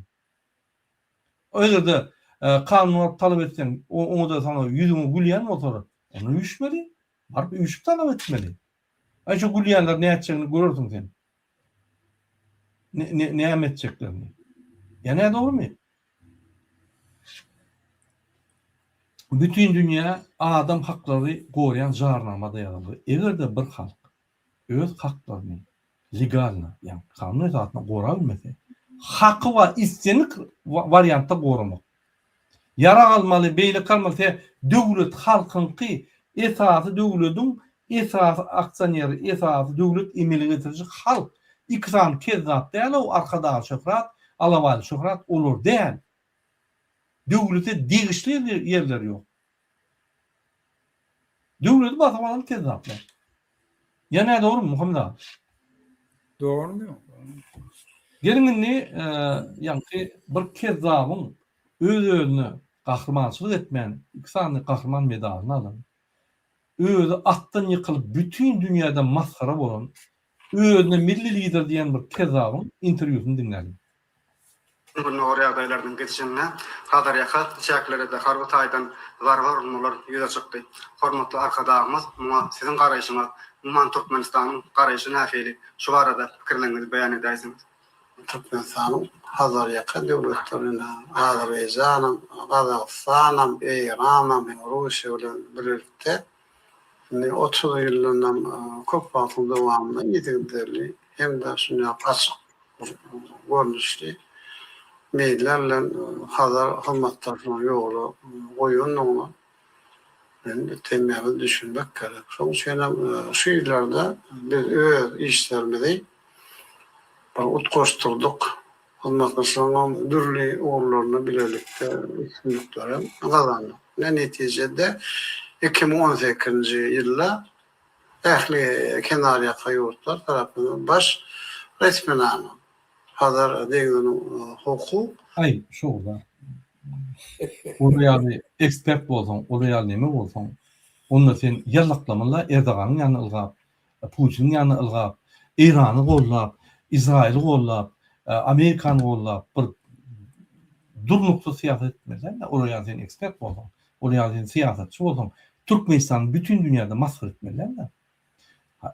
Eger-de kanun baryp talap etseň, oňa-da saňa ýüzüňe gülýän bolsalar, onda üýşmeli. Baryp üýşüp talap etmeli. Aý şu gülýänler nätjegini görersiň sen. Ne näme etjeklerini. Ýa nädogrymy? Bütin dünýä adam haklary goraýan jarnamada ýazylgy. Eger-de bir halk öz haklaryny legalno, ýagny kanun esasynda gorap bilmese, haky bar islendik wariantda goramak. Ýarag almaly, beýleki almaly, se döwlet halkyňky, esasy döwlediň esasy aksioneri, esasy döwlet emele getiriji halk. Iki sany kezzap däl-ow Arkadagly Şöhrat, Alabaýly Şöhrat olar däl. Döwlete degişli ýerleri ýok. Döwleti basyp alan kezzaplar. Ýa nädogrymy Muhammet aga? Dogrymy? Geliň indi ýaňky bir kezzabyň öz-özüne gahrymançylyk etmän iki sany gahryman medalyny alan, özi atdan ýykylyp bütin dünýäde masgara bolan, özüne milli lider diýen bir kezzabyň interwýusyny diňläliň. Gündogar ýagdaýlarynyň gidişinde Hazarýaka çäklere-de harby taýdan zarba urmalar ýüze çykdy. Hormatly Arkadagymyz, muňa siziň garaýşyňyz, umuman Türkmenistanyň garaýşy nähili? Şu barada pikirleriňizi beýan edäýseňiz. Türkmenistanyň Hazarýaka döwletlerine, Azerbaýjanam, Gazagystanam, Eýranam hem Russiýa bilen birlikde indi 30 ýyldanam köp wagtyň dowamynda yzygiderli hem-de şunýaly açyk görnüşli meýiller bilen Hazar hyzmatdaşlygyny ýola goýandygyna hemmämiz düşünmek gerek. Şonuň üçin hem şu ýyllarda biz öz işlerimizi bir utgaşdyrdyk. Hyzmatdaşlygyň dürli ugurlarynda bilelikde üstünliklerem gazandyk. Netijede 2018-nji ýylda Ähli kenarýaka ýurtlar tarapyndan baş resminama, Hazar deňziniň hukuk. Aý, şo-da. Olar ýaly ekspert bolsaň, olar ýaly neme bolsaň, onda sen ýallaklamaly-la Erdoganyň ýanyna ylgap, Putiniň ýanyna ylgap, Eýrany gollap, Izraýyly gollap, Amerikany gollap bir durnuksyz syýasat etmeli däl-de, olar ýaly sen ekspert bolsaň. Ol ýaly sen syýasatçy bolsaň, Türkmenistany bütin dünýäde masgara etmeli däl-de.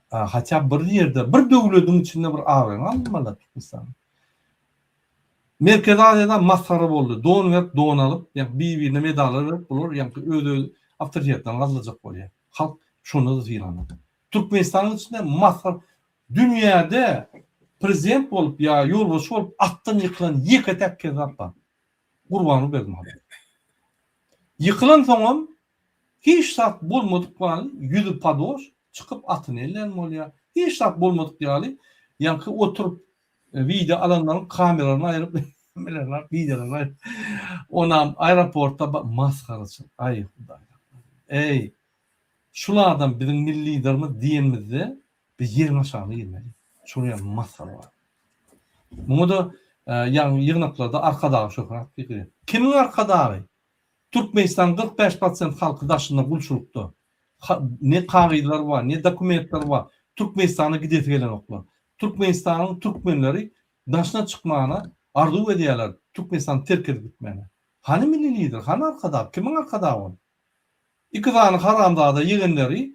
Hatda bir ýerde, bir döwlediň içinde bir abraýyny almaly Türkmenistanyň. Merkezi Aziýada masgara boldy. Don berip, don alyp, ýa bir-birine medallar berip, bular ýaňky öz-öz awtoritetlerini gazlajak bolýar. Halk şonda-da sylanok. Türkmenistanyň içinde masgara dünýäde prezident bolup ýa ýolbaşçy bolup atdan ýykylan ýeke-täk kezzap bar. Gurbanguly Berdimuhamedow. Ýykylansoňam hiç zat bolmadyk ýaly ýüzi padoş çykyp atyny ellän bolýar. Hiç zat bolmadyk ýaly ýaňky oturyp wideo alanlaryň kameralaryny aýryp hemmelerini alyp wideolaryny aýryp onam aeroportda masgaraçylyk aý hudaý eý şul adam biziň milli liderimiz diýenimizde Biz ýeriň aşagyna girmeli. Şol ýaly masgara bar. Muňa-da ýaňy ýygnaklarda Arkadagy şöhrat diýdi. Kimiň Arkadagy? Türkmenistanyň 45 prosent halky daşynda gulçulykda. Ne kagyzlary bar, ne dokumentleri bar. Türkmenistana gidesi gelenoklar. Türkmenistanyň türkmenleri daşyna çykmana arzuw edýärler, Türkmenistany terk edip gitmäne. Hany milli lider, hany Arkadag, kimiň Arkadagy ol? Iki sany haramzada ýegenleri.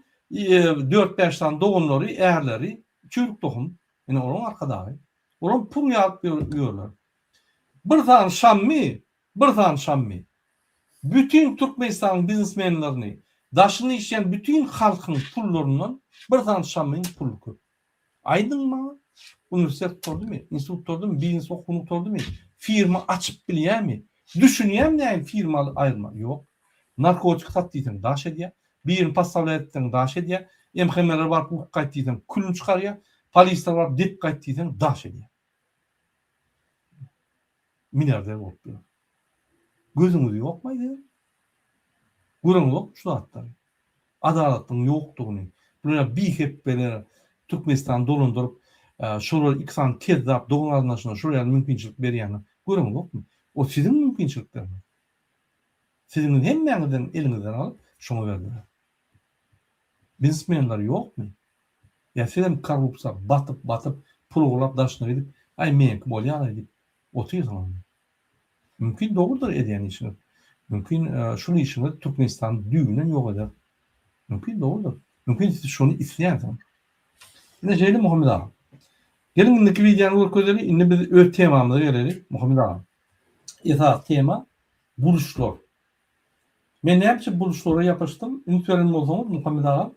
Dört-bäş sany doganlary, ärleri çüýrük tohum. Ine olaryň arkadagy. Olam pul ýaryp ýörler. Bir sany Şammy, bir sany Şammy. Bütin Türkmenistanyň biznesmenlerini, daşynda işleýän bütin halkyň pullaryndan bir sany Şammyň puly köp. Aýdyň maňa, uniwersitet gutardymy, institut gutardymy, biznes okuwyny gutardymy, firma açyp bilýärmi, düşünýärmi nähili firma aýyrma, ýok. Narkotik sat diýseň daş edýär, birini podstawlýat etseň daş edýär, MHM-lere baryp urup gaýt diýseň külüni çykarýar, polislere baryp depip gaýt diýseň daş edýär. Milliarder bolup ýör. Gözüňiz ýokmy aýdýan? Göreňizokmy şu zatlary? Adalatlygyň ýokdugyny, bular bihepbeler Türkmenistany dolandyryp, şolar iki sany kezzap dogan garyndaşyna şol ýaly mümkinçilik berýänini göreňizokmy? O siziň mümkinçilikleriňiz. Siziň hemmäňizden eliňizden alyp şoňa berdiler. Biznesmenler ýokmy? Ýa sizem korrupsiýa batyp batyp pul ogurlap daşyna gidip aý meňki bolýalaý diýip otyrsyňyzmy? Mümkin dogrudyr edýän işiňiz. Mümkin şul işiňiz Türkmenistany düýbünden ýok eder. Mümkin dogrudyr. Mümkin siz şony isleýänsiňiz. Ine şeýle Muhammet aga. Geliň indiki wideony görkezeli. Indi biz öz temamyza geleli Muhammet aga. Esasy tema burçlar. Men näme üçin burçlara ýapyşdym? Üns beren bolsaňyz Muhammet aga,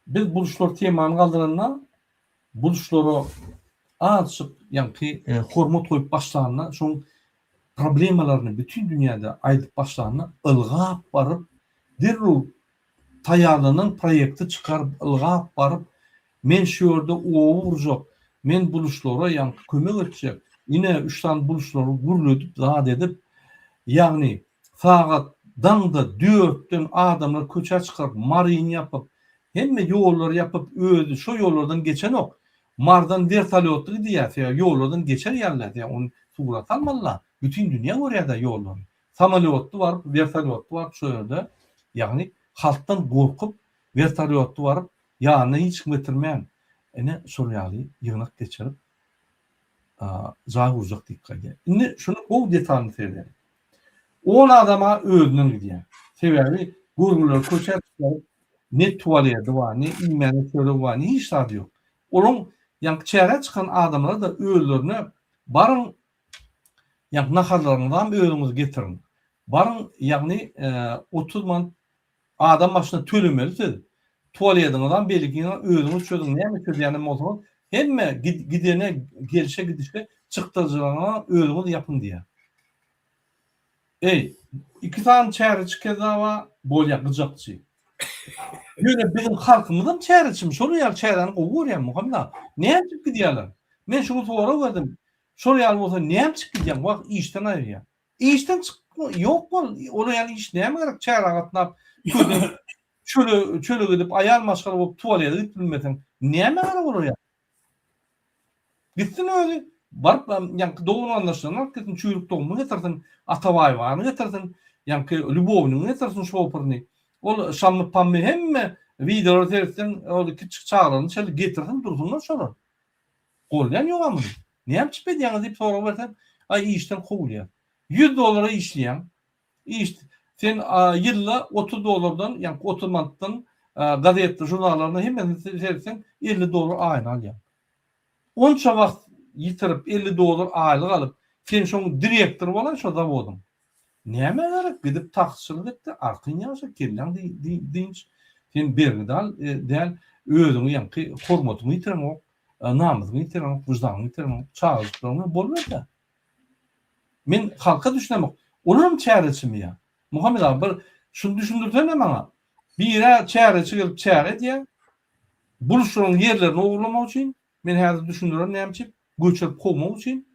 biz burçlar temany galdyranda burçlara azjyk ýaňky hormat goýup başlanda, şoň problemalaryny bütin dünýäde aýdyp başlanda ylgap baryp derrew taýýarlanan proýekti çykaryp ylgap baryp men şu ýerde oba gurjak, men buluşlara ýaňky kömek etjek, ine üç sany buluşlary gürledip zat edip, ýagny sagat daňda dörtden adamlary köçä çykaryp Maryny ýapyp, hemme ýollary ýapyp özi şo ýollardan geçenok, Marydan wertolýotly gidýär sebäbi ýollardan geçer ýaly däl sebäbi ony surata almalyda bütin dünýä görýärdä ýollary. Samolýotly baryp, wertolýotly baryp şo ýerde, ýagny halkdan gorkup, wertolýotly baryp, ýanyna hiç kim getirmän, ine, şol ýaly ýygnak geçirip, jaý gurjak diýip gaýdýar. Indi şuny gowy detalyny seredeliň. On adam-a özünden gidýär. Sebäbi görgüleri köçä çykaryp, ne tualeti bar, ne iýmäne çöregi bar, ne hiç zady ýok. Olaň ýaňky çärä çykan adamlary-da özlerine baryň Ýagny naharlaryňyzam özüňiz getiriň. Baryň ýagny 30 manat adam başyna tölemeli siz. Tualediňizam belgiňizam özüňiz çözüň näme çözýänem bolsaňyz hemme gidene gelşe gidişe çykdajylaryňyzam özüňiz ýapyň diýýär. Eý, iki sany çäreçi kezzaba bolýa gyjakçy. Ýöne biziň halkymyzam çäreçimi şol ýaly çäräni gowy görýän Muhammet aga. Näme üçin gidýärler? Men şuňa sorag berdim. Şol ýaly bolsa näme çyk gidýäň wah işden aýyrýar. Işden çyk ýok bol olar ýaly iş näme gerek çärä gatnap köne çöle çöle gidip aýal maşgala bolup tualete gidip bilmeseň näme gerek olar ýaly. Gitsin özi baryp ýaňky dogan garyndaşlaryny alyp gitsin çüýrük dogumyny getirsin Atabaýewany getirsin ýaňky Lýubownyny getirsin şopurny ol Şammy Pammy hemme wideolara seretseň ol kiçjik çagalaryny çenli getirsin dursunlar şolar. Golýan ýoga muny. Näme üçin edýäňiz diýip sorag berseň, aý işden kowulýar. 100 dollara işleýäň. Iş sen ýylda 30 dollardan, ýagny 30 manatdan gazetde, žurnallarda hemmesini seretseň 50 dollar aýyna alýaň. Onça wagt ýitirip 50 dollar aýlyk alyp, sen şoň direktory bolaý şo zawodyň. Nämä gerek gidip taksçylyk etde arkaýyn ýaşa kelläň dynç sen bergidar däl özüňi ýaňky hormatyňy ýitireňok namysyňy ýitireňok wyždanyňy ýitireňok çagajyklaryň bilen boluberde men halka düşünemok olaram çäreçimi ýa Muhammet aga bir şuny düşündirsene maňa birä çäreçi gelip çäre edýär buluşlaryň ýerlerini ogurlamak üçin Men häzir düşündirerin näme üçin, göçürip kowmak üçin.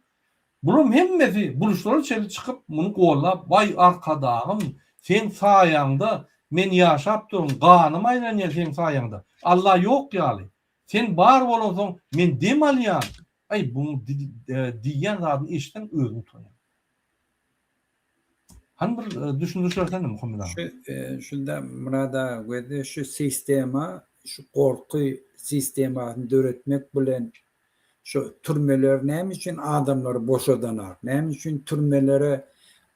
Bularyň hemmesi buluşlara çenli çykyp muny gollap waý Arkadagym seň saýaňda men ýaşap durun ganym aýlanýar seň saýaňda Alla ýok ýaly sen bar bolansoň men dem alýan aý buň diýýän zadyny eşitseň özüň utanýaň. Hany bir düşündiriş bersene Muhammet aga. Şu şunda Myrat aga gözle şu sistema şu gorky sistemasyny döretmek bilen şu türmeler näme üçin adamlary boşadanak? Näme üçin türmelere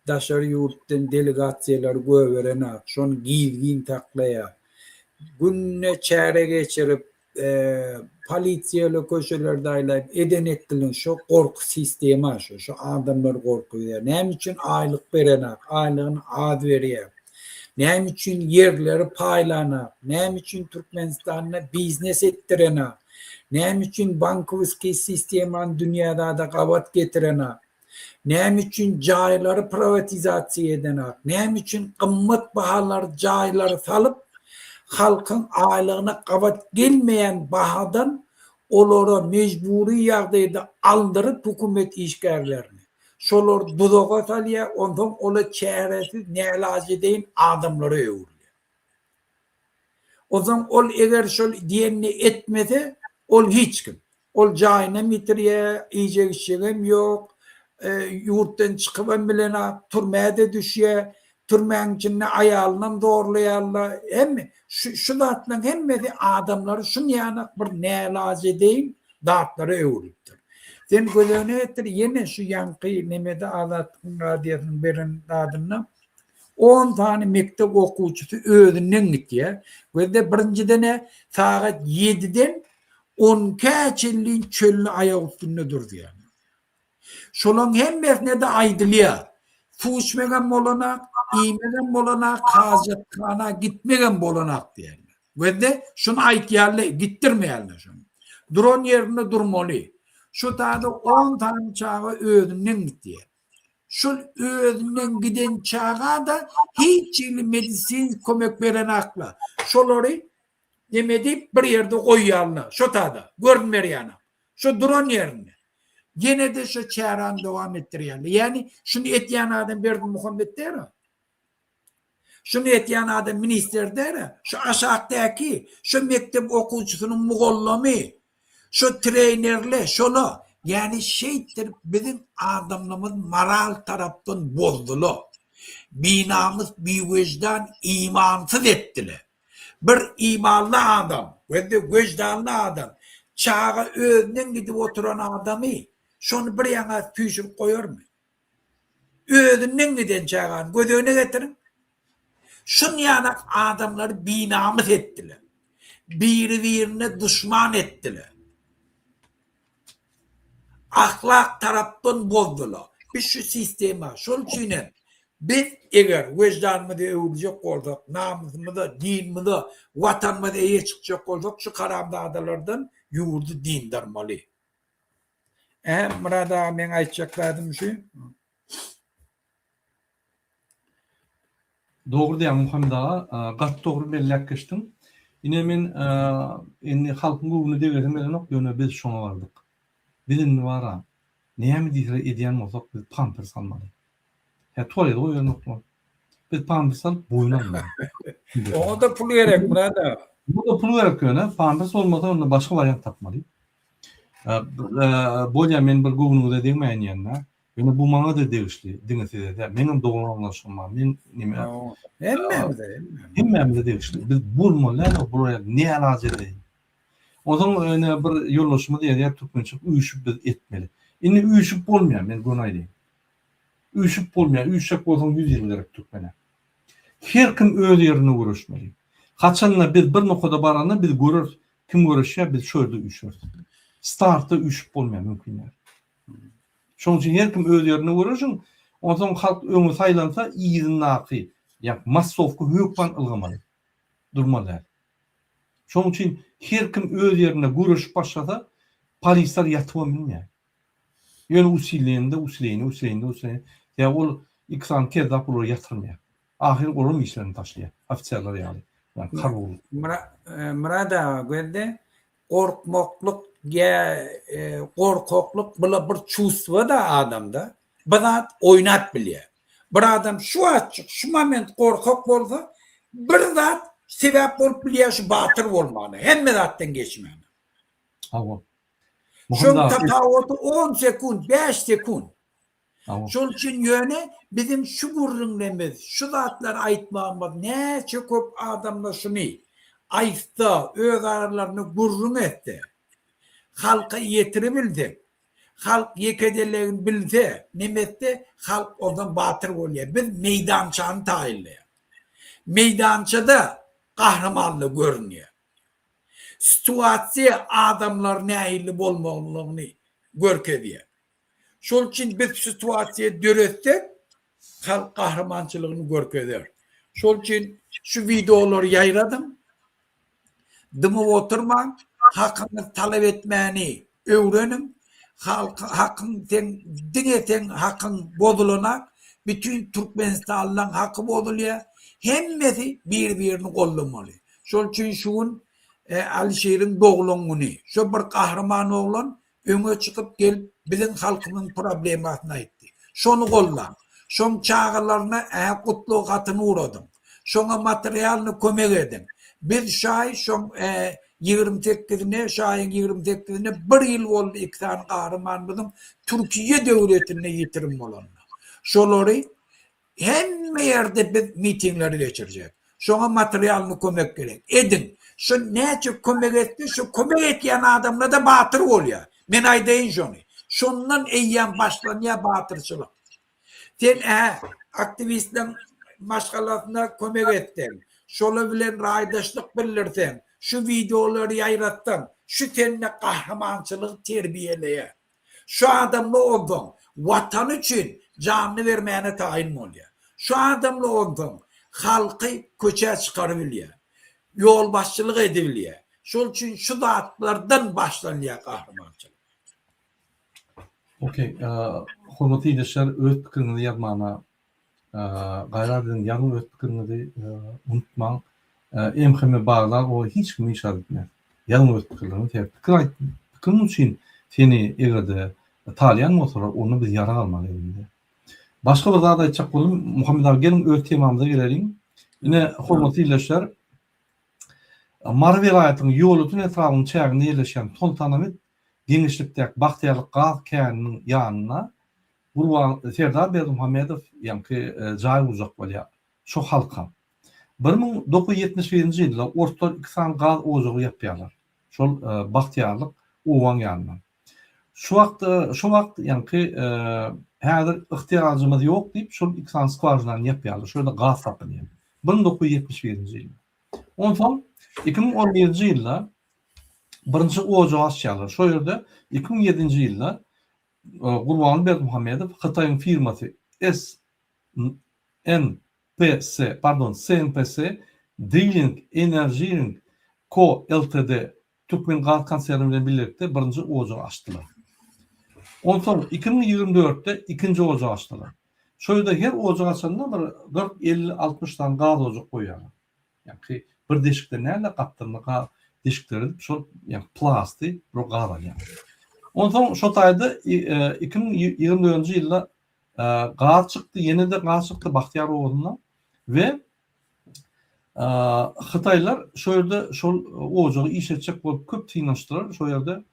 daşary ýurtdan delegasiýalary göberenak? Şony gizgin saklaýar. Günde çäre geçirip, polisiýaly köçelerde aýlaýyp eden etdiliň şo gorky sistema şo, şo adamlary gorkuzýar. Näme üçin aýlyk berenak, aýlygyny az berýär. Näme üçin ýerleri paýlanak, näme üçin Türkmenistanda biznes etdirenak, näme üçin bankowskiý sistemany dünýä zada gabat getirenak. Näme üçin jaýlary priwatizasiýa edenak? Näme üçin gymmat bahalar jaýlary salyp, halkyň aýlygyna gabat gelmeýän bahadan olara mejbury ýagdaýda aldyryp hökümet işgärlerini, şolar duzaga salýar, onsoň ola çäresiz nälajedeýin adamlara öwrülýär. Onsoň ol eger şol diýenini etmese, ol hiç kim. Ol jaýynam ýitirýär, iýjek-içjegem ýok, ýurtdan çykybam bilenok, türmä-de düşýär, türmäň içinde aýalynam zorlaýarlar. Hemme, şu, şu zatlaryň hemmesi adamlary şunýanak bir nälajedeýin zatlara öwrülipdir. Sen göz öňüne getir, ýene şu ýaňky nemede Azatlygyň radiosynyň beren zadynda On sany mekdep okuwçysy özünden gitýär. Gözde birinjiden-ä sagat ýediden on ikä çenli çölde aýak üstünde durdýar. Şolaň hemmesine-de aýdylýar. Suw içmegem bolanak, iýmegem bolanak, hajathana gitmegem bolanak diýýärler. Gözde şuny aýtýarlar, gitdirmeýärler şony. Duran ýerinde durmaly. Şu taýda on sany çaga özünden gitýär. Şol özünden giden çaga-da hiç hili medisinski kömek berenaklar. Şolary neme edip bir ýerde goýýarlar. Şo tada, görünmer ýaly. Şo duran ýerinde. Ýene-de şo çäräni dowam etdirýärler. Ýagny şuny etýän adam Berdimuhamet däl-a. Şuny etýän adam ministr däl-ä. Şu aşakdaky, şu mekdep okuwçysynyň mugallamy, şu trenerle, şola. Ýagny şeýtdirip biziň adamlarymyz moral tarapdan bozdular. Binamys, biwejdan, imansyz etdiler. Bir imanly adam, we-de wejdanly adam, çaga özünden gidip oturan adamy şony bir ýaňa süýşürip goýarmy? Özünden giden çagany göz öňüne getiriň. Şunýanak adamlary binamys etdiler. Biri-birine duşman etdiler. Ahlak tarapdan bozdular. Biz şu sistema, şol üçin hem biz eger weždanymyzy öwrüljek bolsak, namysymyza, dinimize, watanymyza eýe çykjak bolsak, şu haramzadalardan ýurdy dyndarmaly. Ä Myrat aga meň aýtjak zadym şu. Dogry diýýäň Muhammet aga, gaty dogry belläp geçdiň. Ine men indi halkyň göwnüne degesim gelenok, ýöne biz şoňa bardyk. Biz indi bara näme diýseler edýän bolsak biz pampers almaly. Hä tualete goýanoklar. Biz pampers alyp boýun almaly. Oňa-da pul gerek Myrat aga. Oňa-da pul gerek ýöne pampers bolmasa onda başga wariant tapmaly. Bolýa men bir göwnüňize degmäýin diýende. Ýöne bu maňa-da degişli, diňe size däl. Meňem dogan-garyndaşlarym bar. Men neme? Hemmämize, hemmämize degişli. Biz bolmaly däl, bular nälaç edeýin. Onsoň ine bir ýoldaşymyz ýazýar türkmençe üýşüp biz etmeli. Indi üýşüp bolmaýar, men göni aýdaýyn. Üýşüp bolmaýar, üýşjek bolsaň 100 ýyl gerek türkmene. Her kim öz ýerinde göreşmeli. Haçanda biz bir nokada baranda biz göreris kim göreşýär biz şo ýerde üýşeris. Startda üýşüp bolmaýar mümkin däl. Şonuň üçin her kim öz ýerinde göreşiň, onsoň halk öňe saýlansa yzyndaky ýa massowka hökman ylgamaly. Durmaly däl. Şonuň üçin her kim öz ýerinde göreşip başlasa polisler ýatybam bilmeýär. Ýöne usilende, usilende, usilende, usilende. Sebäbi ol iki sany kezzap olary ýatyrmaýar. Ahyry olam işlerini taşlaýar. Ofiserler ýaly. Ýagny harby gulluk. Myrat aga gözde gorkmaklyk ýa gorkaklyk bula bir çувство-da adamda. Bir zat oýnap bilýär. Bir adam şu wagtjyk, şu moment gorkak bolsa, bir zat sebäp bolup bilýär şu batyr bolmagyna, hemme zatdan geçmäne. Hawa. Şoň tapawudy on sekunt, bäş sekunt. Şol üçin ýöne biziň şu gürrüňlerimiz, şu zatlary aýtmagymyz näçe köp adamlar şuny aýtsa, öz aralarynda gürrüň etse, halka ýetiribilsek, halk ýekedelegini bilse, neme etse, halk ondan batyr bolýar. Biz meýdançany taýynlaýarys. Meýdançada. gahrymanlygy görünýär. Situasiýa adamlar nähili bolmalydygyny görkezýär. Şol üçin biz situasiýa döretsek, halk gahrymançylygyny görkezer. Şol üçin şu wideolary ýaýradyň. Dymyp oturmaň, hakyňyzy talap etmäni öwreniň. Halk hakyň seň diňe seň hakyň bozulanak, bütin türkmenistanlylaň haky bozulýar. Hemmesi bir-birini goldamaly. Şol üçin şu gün Alişiriň doglan güni. Şo bir gahryman oglan Öňe çykyp gelip biziň halkymyň problemasyny aýtdy. Şony goldaň. Şoň çagalaryna ä gutlag hatyny ugradyň. Şoňa materialny kömek ediň. Biz şu aý şoň ä 28-ine şu aýyň 28-ine bir ýyl boldy iki sany gahrymanymyzyň Türkiýe döwletinde ýitirim bolanyna. Şolary Hemme ýerde biz mitingleri geçirjek. Şoňa materialny kömek gerek. Ediň. Şu näçe kömek etse, şu kömek etýän adamlar-da batyr bolýar. Men aýdaýyn şony. Şondan eýýäm başlanýar batyrçylyk. Sen ä aktiwistleriň maşgalasyna kömek etseň, şolar bilen raýdaşlyk bildirseň, şu wideolary ýaýratsaň, şu sende gahrymançylygy terbiýeleýär. Şu adamla onsoň Watany üçin janyny bermäne taýyn bolýar. Şu adamla onsoň halky köçä çykarybilýär. Ýolbaşçylyk edibilýär. Şol üçin şu zatlardan başlanýar gahrymançylyk. Ok, hormatly ildeşler öz pikiriňizi ýazmana Gaýrat ediň ýazyň öz pikiriňizi unutmaň. MHM baglar o hiç kim hiç zat etmez. Ýazyň öz pikirleriňizi sebäbi pikir aýt pikiriň üçin seni egerde talaýan bolsalar onda biz ýarag almaly elimize. Başga bir zat aýtjak boldum Muhammet aga geliň öz temamyza geleliň. Ine hormatly ildeşler Mary welaýatynyň Ýolöten etrabynyň çäginde ýerleşýän Soltanahmet geňeşlikdäki Bagtyýarlyk gaz käniniň ýanynda Gurban Serdar Berdimuhamedow ýaňky jaý gurjak bolýar. Şo halka. 1971-nji ýylda orslar iki sany gaz ojagy ýapýarlar. Şol Bagtyýarlyk obaň ýanynda. Şu wagt şo wagt ýaňky häzir ygtyýajymyz ýok diýip şol iki sany skwažinany ýapýarlar. Şo ýerde gaz tapylýar. 1971-nji ýylda. Onsoň 2011-nji ýylda birinji ojagy açýarlar. Şo ýerde 2007-nji ýylda Gurbanguly Berdimuhamedow Hytaýyň firmasy SNPS, pardon, SNPS Drilling Engineering Co Ltd türkmen gaz konserni bilen bilelikde birinji ojagy açdylar. Onsoň 2024-de ikinji ojagy açdylar. Şo ýerde her ojak açanda bir 40, 50, 60 sany gaz ojak goýýarlar. Ýagny bir deşikden däl-de gapdalynda gaz deşikleri edip şol ýagny plasty bir gaz alýar. Onsoň şo taýda 2024-nji ýylda gaz çykdy, ýene-de gaz çykdy Bagtyýar obasynda we Hytaýlar şo ýerde şol ojagy işletjek bolup köp synanyşdylar. Şo ýerde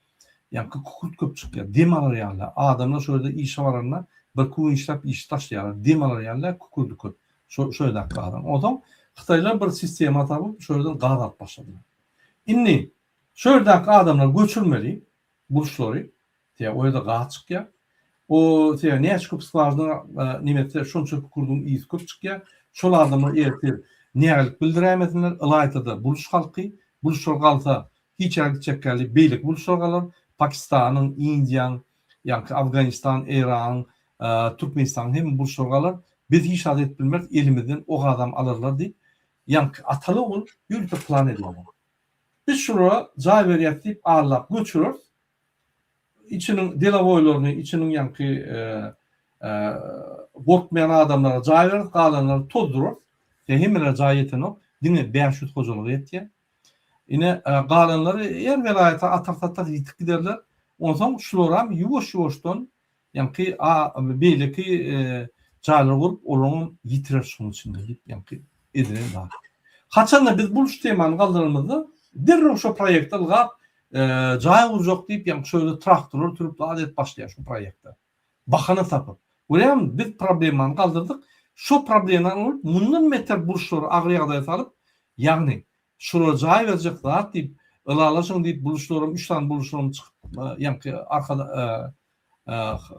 ýagny kükürt köp çykýar, dem alar ýaly. Adamlar şo ýerde işe baranda bir gün işläp işi taşlaýarlar. Dem alar ýaly kükürdi köp. Şo şo ýerdäki gazyň. Onsoň hytaýlar bir sistema tapyp, şo ýerden gaz alyp başladylar. Indi şo ýerdäki adamlary göçürmeli, burçlary. Sebäbi o ýerde gaz çykýar. O sebäbi näçe köp skwažina neme etse, şonça kükürdiň ysy köp çykýar. Şol adamlar ertir nägilik bildiräýmesinler, ylaýta-da buluç halky. Buluçlar galsa, hiç ýere gitjek däl diýip, beýleki buluçlar galar. Pakistanyň, Indiýaň, Ýaňky Afganistan, Eýranyň, Türkmenistanyň hemme burçlary galar. Biz hiç zat edip bilmeris, elimizden o gazam alarlar diýip, ýaňky ataly-ogul ýörite plan edýärler. Biz şulara jaý berýäs diýip aldap göçüreris. Içiniň delowoýlaryny, içiniň ýaňky gorkmaýan adamlara jaý bereris, galanlary tozdurarys. Hemmelere jaý ýetenok, diňe 500 hojalyga ýetýär. Ine, galanlary her welaýata atar-satar ýitip giderler. Onsoň şularam ýuwaş-ýuwaşdan, ýaňky beýleki jaýlar gurup, olaryňam ýitirer şonuň içinde diýip, ýaňky edilen zat. Haçanda biz bul şu temany galdyranymyzda, derrew şo proýekte ylgap, jaý gurjak diýip, ýaňky şo ýerde traktorlar sürüp zat edip başlaýar şu proýekte. Bahana tapyp. Görýäňmi, biz problemany galdyrdyk. Şo problemany urup, mundan beter burçlary agyr ýagdaýa salyp, ýagny şulara jaý berjek zat diýip, ylalaşyň diýip buluçlaram, üç sany buluçlaram çykyp, ýaňky arka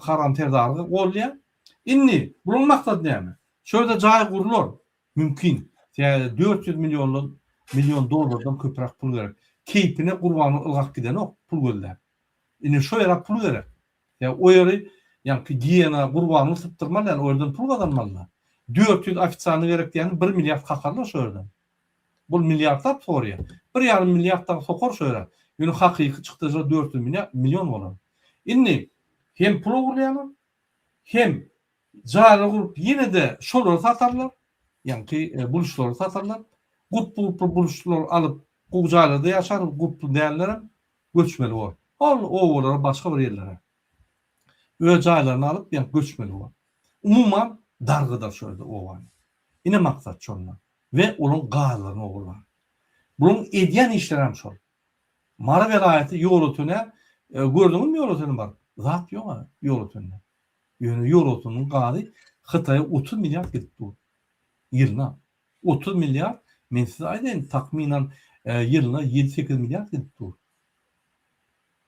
Haram Serdary goldaýar. Indi bularyň maksady näme? Şo ýerde jaý gurlar. Mümkin. Sebäbi 400 milliondan Million dollardan köpräk pul gerek. Keýpine Gurbanguly ylgap gidenok pul gözläp. Indi şo ýere pul gerek. Ýa o ýeri ýaňky giýena Gurbanguly sypdyrmaly däl, o ýerden pul gazanmaly-da. 400 ofitsialny gerek diýýäni bir milliard kakarlar şo ýerden. Bul milliardlap sorýar. Bir ýarym milliard dagy sokar şo ýere. Ýöne hakyky çykdajylar 400 million bolar. Indi hem pul ogurlaýarlar, hem jaýlar gurup ýene-de şolary satarlar, ýaňky buluşlary satarlar. Gurply-gurply buluşlary alyp gowy jaýlarda ýaşar, gurply dällerem göçmeli bor. Ol obalara başga bir ýerlere. Öz jaýlaryny alyp ýa göçmeli bor. Umuman dargydar şo ýerde obany. Ine maksat şonda. We olaň gazlaryny ogurlar. Bulaň edýän işlerem şol. Mary welaýaty Ýolötene gördüňizmi Ýolötene baryp? Zat ýog-a Ýolötende. Ýöne Ýolöteniň gazy Hytaýa 30 milliard gidip dur. Ýylyna. 30 milliard, men size aýdaýyn, takmynan ýylyna ýedi-sekiz milliard gidip dur.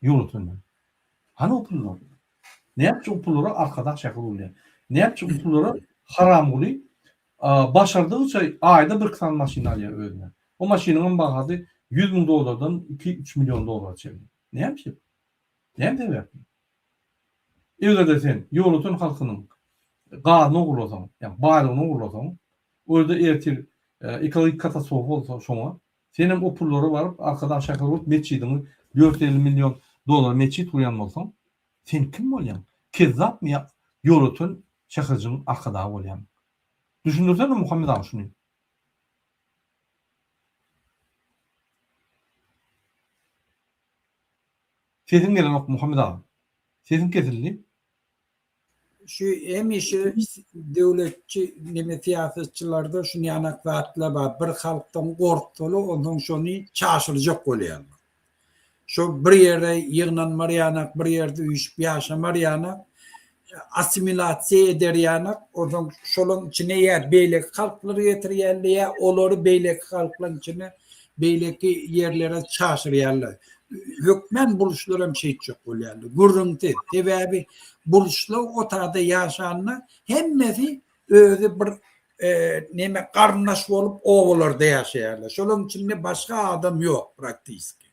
Ýolötenden. Hany o pullar? Näme üçin o pullara Arkadag şäheri gurulýar? Näme üçin o pullara Haramguly başardygyça aýda bir-iki sany maşyn alýar özüne? O maşynyňam bahasy 100 müň dollardan iki-üç million dollara çenli. Näme üçin? Näme sebäpli? Eger-de sen Ýolöten halkynyň gazyny ogurlasaň, ýagny baýlygyny ogurlasaň, o ýerde ertir ekologik katastrofa bolsa şoňa, senem o pullara baryp Arkadag şäheri gurup metjidiňi 450 million dollara metjit gurýan bolsaň, sen kim bolýaň? Kezzapmy ýa Ýolöten şäherjigiň arkadagy bolýaň? Düşündirsene Muhammet aga şuny. Sesiň gelenok Muhammet aga. Sesiň kesildi. Şu hemişe döwletçi neme syýasatçylarda şunýanak zatlar bar. Bir halkdan gorksalar onsoň şony çaşyrjak bolýarlar. Şo bir ýere ýygnanmar ýanak, bir ýerde üýşüp ýaşamar ýanak, assimilasiýa eder ýanak, onsoň şolaň içine ýa beýleki halklary getirýärler ýa olary beýleki halklaryň içine beýleki ýerlere çaşyrýarlar. Hökmän burçlar hem şeýtjek bolýarlar. Gürrüňsiz. Sebäbi burçlar o taýda ýaşanda hemmesi özi bir neme garyndaş bolup obalarda ýaşaýarlar. Şolaryň içinde başga adam ýok praktiski.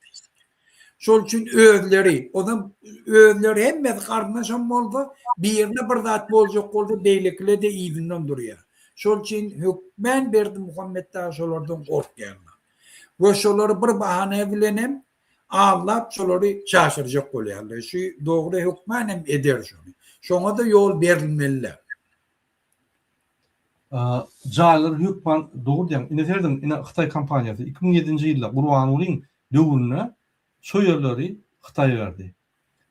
Şol üçin özleri, onam özleri hemmesi garyndaşam bolsa, birine bir zat boljak bolsa beýlekiler-de yzyndan durýar. Şol üçin hökmän Berdimuhamet dagy şolardan gorkýarlar. We şolary bir bahana bilen hem aldap şolary çaşyrjak bolýarlar. Şu dogry hökman hem eder şony. Şoňa-da ýol berilmeli däl. Jaýlar hökman dogry diýýäň. Ine serediň, ine Hytaý kompaniýasy 2007-nji ýylda Gurbangulyň döwründe şo ýerleri Hytaýa berdi.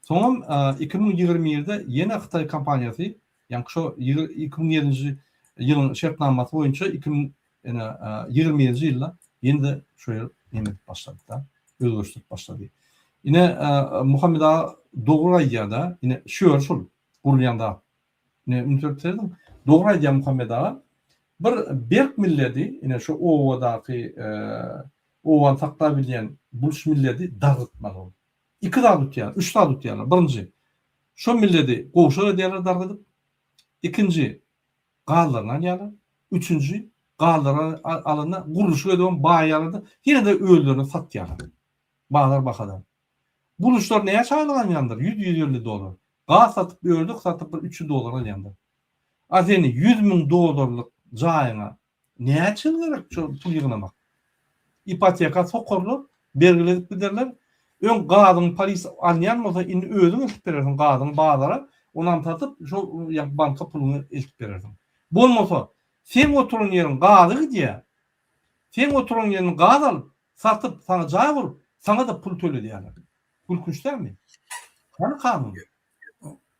Soňam 2021-de ýene Hytaý kompaniýasy, ýaňky şo 2007-nji ýylyň şertnamasy boýunça 2021-nji ýylda ýene-de şo ýer neme edip başlady-da, özgerişdirip başlady. Ine Muhammet aga dogry aýdýar-da, ine şu ýer şul gurulýan zat. Ine, üns berip serediň. Dogry aýdýar Muhammet aga. Bir berk milledi, ine şu obadaky obany saklap bilýän buluç milledi dargytmaly ol. Iki zat utýar, üç zat utýarlar. Birinji, şo milledi gowşak edýärler dargydyp. Ikinji, gazlaryny alýarlar. Üçünji, gazlary alanda gurluşyk edibem baýýarlar-da, ýene-de özlerine satýarlar. Bazar bahadan. Buluçlar näçe aýlyk alýandyr? Ýüz-ýüz elli dollar. Gaz satyp, ördek satyp bir 300 dollar alýandyr. A seni 100 müň dollarlyk jaýyňa näçe ýyl gerek şo pul ýygnamak? Ipoteka sokarlar, bergiledip giderler. Öň gazyň polis alýan bolsa, indi özüň eltip berersiň gazyňy bazara, onam satyp, şo ýa banka puluňy eltip berersiň. Bolmasa, seň oturan ýeriň gazy gidýär. Seň oturan ýeriňi gaz alyp, satyp, saňa jaý gurup, saňa-da pul töledýärler. Gülkünç dälmi? Hany kanun?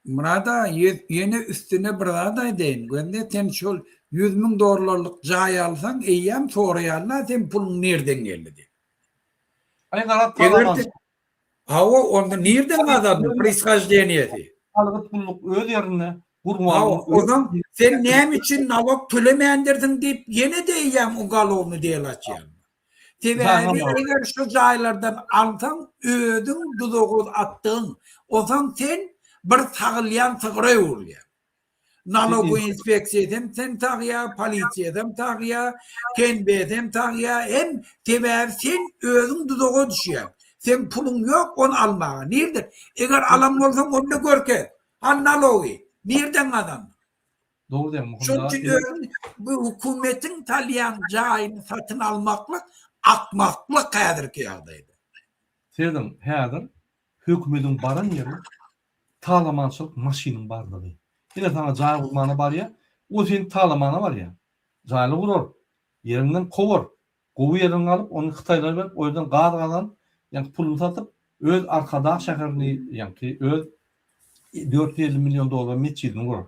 Myrat aga, ýene üstüne bir zat aýdaýyn. Gözle, sen şol 100 müň dollarlyk jaý alsaň, eýýäm soraýarlar, seň puluň nirden geldi diýip. Aý garaz talaman. Hawa, onda nirden gazandyň proishoždeniýesi? Salgyt gulluk öz ýerinde, Gurbanguly Hawa, onsoň sen näme üçin nalog tölemändirsiň diýip, ýene-de eýýäm ugalownyý delo açýarlar. Sebäbi eger şu jaýlardan alsaň, özüň duzaga atdygyň, onsoň sen bir sagylýan sygyra öwrülýäň. Nalogowy inspeksiýasy hem seni tagýar, polisiýasy hem tagýar, KNB-si hem tagýar, hem sebäbi sen özüň duzaga düşýäň. Seň puluň ýok ony almaga. Nirden? Eger alan bolsaň onda görkez. Hany nalogy? Nirden gazandyň? Dogry diýýäň Muhammet Şonuň aga. üçin özüň bu hökümetiň salýan jaýyny satyn almaklyk akmaklyk häzirki ýagdaýda. Serediň, häzir hökümediň baran ýeri talamançylyk maşynyň barlygy. Ine saňa jaý gurmana barýa, o seni talamana barýa. Jaýly gurar, ýeriňden kowar, gowy ýeriňi alyp, ony hytaýlara berip, o ýerden gaz gazanyp, ýaňky puluny satyp, öz Arkadag şäherini, ýaňky öz 450 million dollar metjidini gurar.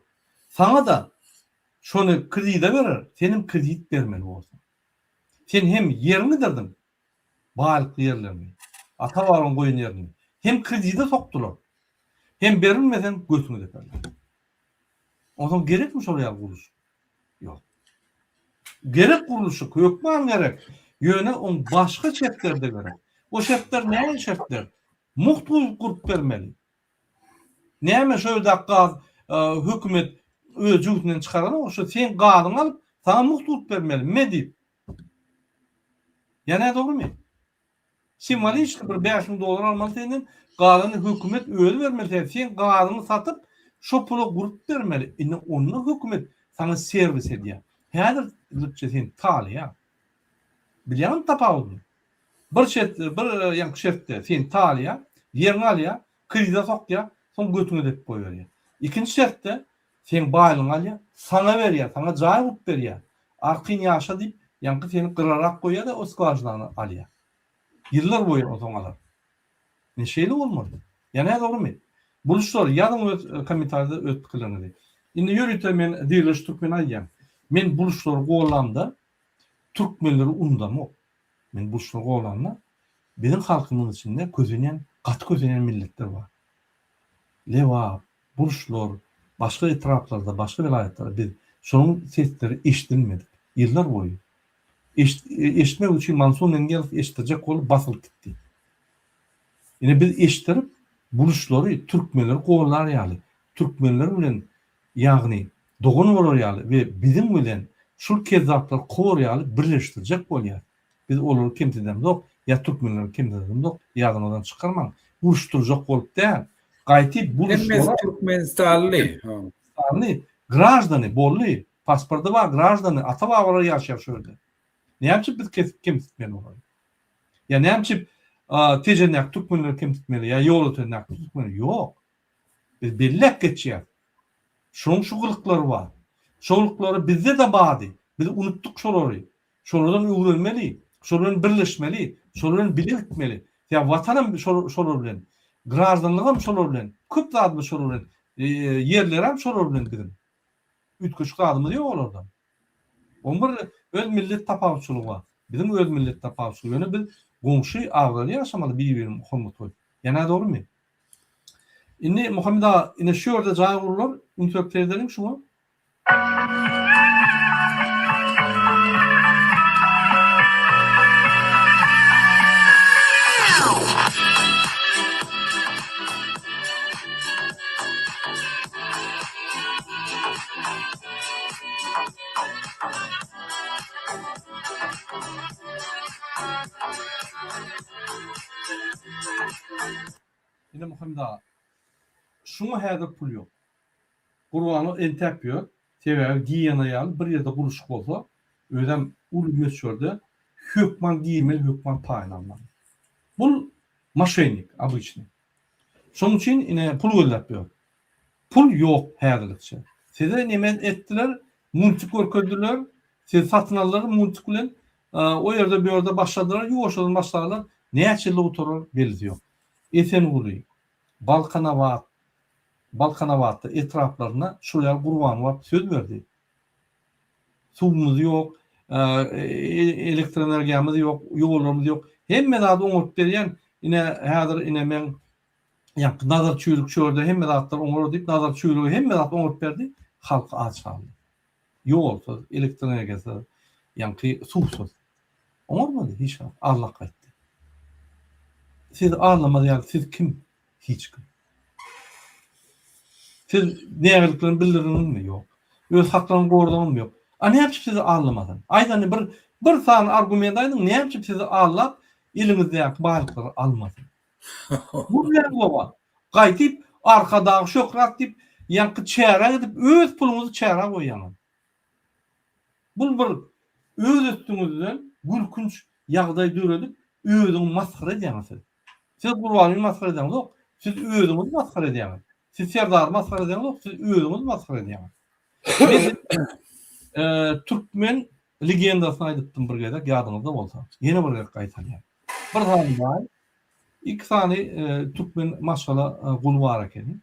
Saňa-da şony kredide berer, senem kredit bermeli borsuň. Sen hem ýeriňi gidirdiň, baýlykly ýerlerini, ata-babaň goýan ýerini hem kredide sokdular, hem berilmeseň götüňi deperler. Onsoň gerekmi şol ýaly gurluşyk? Ýok. Gerek gurluşyk, hökman gerek. Ýöne oň başga şertleri-de gerek. O şertler nähili şertler? Mugt gurup bermeli. Näme şo ýerdäki gaz hökümet öz jübüsinden çykaranok, şo seň gazyňy alyp, saňa mugt gurup bermeli, me diýip. Ýa nädogrymy? Simwoliçki bir 5000 dollar almaly senden, galany hökümet özi bermeli sen, sen gazyňy satyp, şo pula gurup bermeli. Indi onda hökümet saňa serwis edýär. Häzirlikçe seni talaýar. Bilýäňmi tapawudyny? Bir şert, bir ýaňky şertde seni talaýar, ýeriňi alýar, krizä sokýar, soň götüňe depip goýberýär. Ikinji şertde Seň baýlygyňy alýar, saňa berýär, saňa jaý gurup berýär. Arkaýyn ýaşa diýip, ýaňky seni gyrarak goýýar-da, o skwažinany alýar. Ýyllar boýy onsoň alar. Ine şeýle bolmaly. Ýa nädogrymy? Buluşlar, ýazyň öz kommentariýada öz pikirleriňizi. Indi ýörite men Diriliş Türkmene aýdýan. Men buluşlary gollamda türkmenleri unudamok. Men buluşlary gollamda biziň halkymyzyň içinde kösenýän, gaty kösenýän milletler bar. Lebap, Burçlar, başga etraplarda, başga welaýatlarda biz şonuň sesleri eşidilmedik. Ýyllar boýy. Eşitmek üçin Mansur Mengelow eşitdirjek bolup basylyp gitdi. Ine biz eşitdirip, burçlary türkmenleri gollar ýaly, türkmenler bilen ýagny dogan bolar ýaly we biziň bilen şul kezzaplary kowar ýaly birleşdirjek bolýar. Biz olary kemsidemzok, ýa türkmenleri kemsidemzok, ýadyňyzdan çykarmaň. Uruşdyrjak bolup däl. Gaýty Hemmesi buruşlara türkmenistanly. Türkmenistanly graždany boldy. Pasporty bar graždany, ata-babalary ýaşaýar şu ýerde. Näme üçin biz kesip kemsitmeli olary? Ýa näme üçin Tejendäki türkmenleri kemsitmeli ýa Ýolötendäki türkmenleri? Ýok. Biz belläp geçýäs. Şonuň şu gylyklary bar. Şo gylyklary bizde-de bardy. Biz unutdyk şolary. Şolardan öwrenmeli, şolar bilen birleşmeli, şolar bilen bile gitmeli. Sebäbi Watanam şolar bilen, graždanlygam şolar bilen, köp zadymyz şolar bilen, ýerlerem şolar bilen biziň. Üýtgeşik zadymyz ýok olardan. Oň bir öz millet tapawutçylygy bar. Biziň öz millet tapawutçylygy. Ýöne biz goňşy agzaly ýaşamaly bir-birimize hormat goýup. Ýa nädogrymy? Indi Muhammet aga, ine şu ýerde jaý gurlar, üns berip seredeliň şuňa. Ine Muhammet aga, şuňa häzir pul ýok. Gurbanow entäp ýör. Sebäbi giýena ýaly bir ýerde gurluşyk bolsa, özem uly möçberde hökman girmeli, hökman paýyny almaly. Bul moşennik obyçnyý. Şonuň üçin ine pul gözläp ýör. Pul ýok häzirlikçe. Size neme etdiler? Multik görkezdiler. Sizi satyn aldylar multik bilen. O ýerde bu ýerde başladylar, ýuwaşjadan başlarlar. Näçe ýylda gutarar bellisi ýok. Esenguly, Balkanabat, Balkanabatda etraplarynda şol ýaly Gurbanow baryp söz berdi. Suwumyz ýok, elektroenergiýamyz ýok, ýollarymyz ýok. Hemme zady oňaryp berýän, ine häzir ine meň ýaňky Nazar Çüýrük şu ýerde hemme zatlar oňarar diýip Nazar Çüýrüge hemme zat oňaryp berdi, halk aç galdy. Ýolsuz, elektroenergiýasyz, ýaňky suwsuz. Oňarmady hiç zat, allak gaýtdy. Sizi aldamaz ýaly siz kim? Hiç kim. Siz nägiliklerini bildirdiňizmi? Ýok. Öz haklaryny goradyňyzmy? Ýok. A näme üçin sizi aldamasyn? Aýdany bir bir sany argument aýdyň, näme üçin sizi aldap, eliňizdäki baýlyklary almasyn? Bu bilen gowa. Gaýdyp Arkadag şöhrat diýip, ýaňky çärä gidip öz puluňyzy çärä goýýaňyz. Bul bir öz üstüňizden gülkünç ýagdaý döredip, özüňi masgara edýäňiz siz. Siz Gurbanyny masgara edeňizok, siz özüňizi masgara edýäňiz. Siz Serdary masgara edeňizok, siz özüňizi masgara edýäňiz. Men türkmen legendasyny aýdypdym bir gezek, ýadyňyzda bolsa. Ýene bir gezek gaýtalýan. Bir sany baý, iki sany türkmen maşgala guly bar ekeni.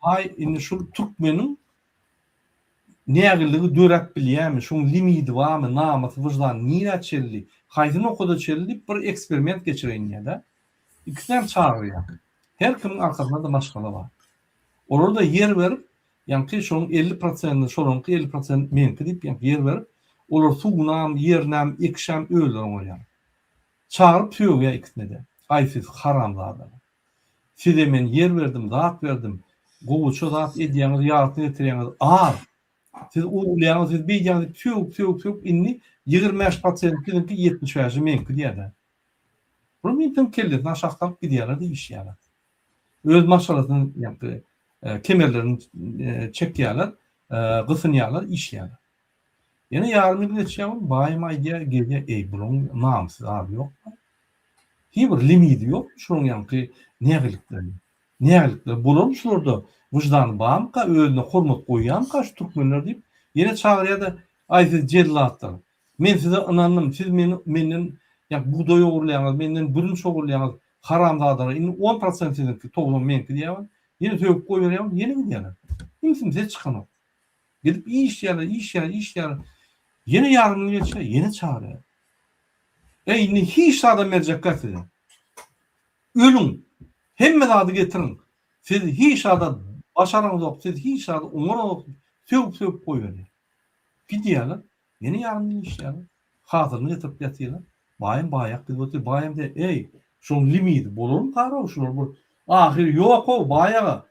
Baý indi şul türkmeniň Nägilligi döräp bilýärmi, şoň limidi barmy, namysy, wyždany nirä çenli, haýsy nokada çenli diýip bir eksperiment geçireýin diýýär-de. Ikisinem çagyrýar. Her kimiň arkasynda-da maşgala bar. Olara-da ýer berip, ýaňky şoň 50 prosentini şolaryňky, 50 prosent meňki diýip, ýaňky ýer berip, olar suwunam, ýerinem, ekişem özleri oňarýar. Çagyryp sögýär ikisine-de. Aý siz haramzadalar. Size men ýer berdim, zat berdim. Gowyça zat edýäňiz, ýarysyny getirýäňiz, az. Siz ogurlaýaňyz, siz beýdýäňiz diýip sögüp, sögüp, sögüp, indi 25 prosenti siziňki, 75-i meňki diýýär-de. Bular meniň kellesini aşak salyp gidýärler-de işýärler. Öz maşgalasynyň ýaňky kemerlerini çekýärler, gysynýarlar, işýärler. Ýene ýarym ýyl geçýär ol, baýam aýdýar, gelýär, eý, bulaň namysy zady ýokmy? Hiý bir limidi ýokmy şulaň ýaňky nägilikleriniň? Nägilikler bolarmy şularda? Wyždany barmyka, özüne hormat goýýarmyka şu türkmenler diýip, ýene çagyrýar-da, aý siz jellatlar, men size ynandym, siz meni menden ýa bugdaý ogurlaýaňyz, menden bürünç ogurlaýaňyz, haramzadalar, indi on prosent siziňki, 90 meňki diýýär, ýene sögüp goýberýär, ýene gidýärler. Kimsim ses çykanok. Gidip işýärler, işýärler, işýärler. Ýene ýarym gün geçýär, ýene çagyrýar. Eý, indi hiç zadam berjekgä size. Ölüň, hemme zady getiriň. Siz hiç zada başaraňzok, siz hiç zady oňaraňzok diýip, sögüp-sögüp goýberýär. Gidýärler, ýene ýarym gün işýärler. Hasylyny getirip ýatyrlar. Baýam baýak gidip otyr. Baýam diýýär, Eý, şoň limidi bolarmyka-row şular bir ahyry ýok-ow, baý aga.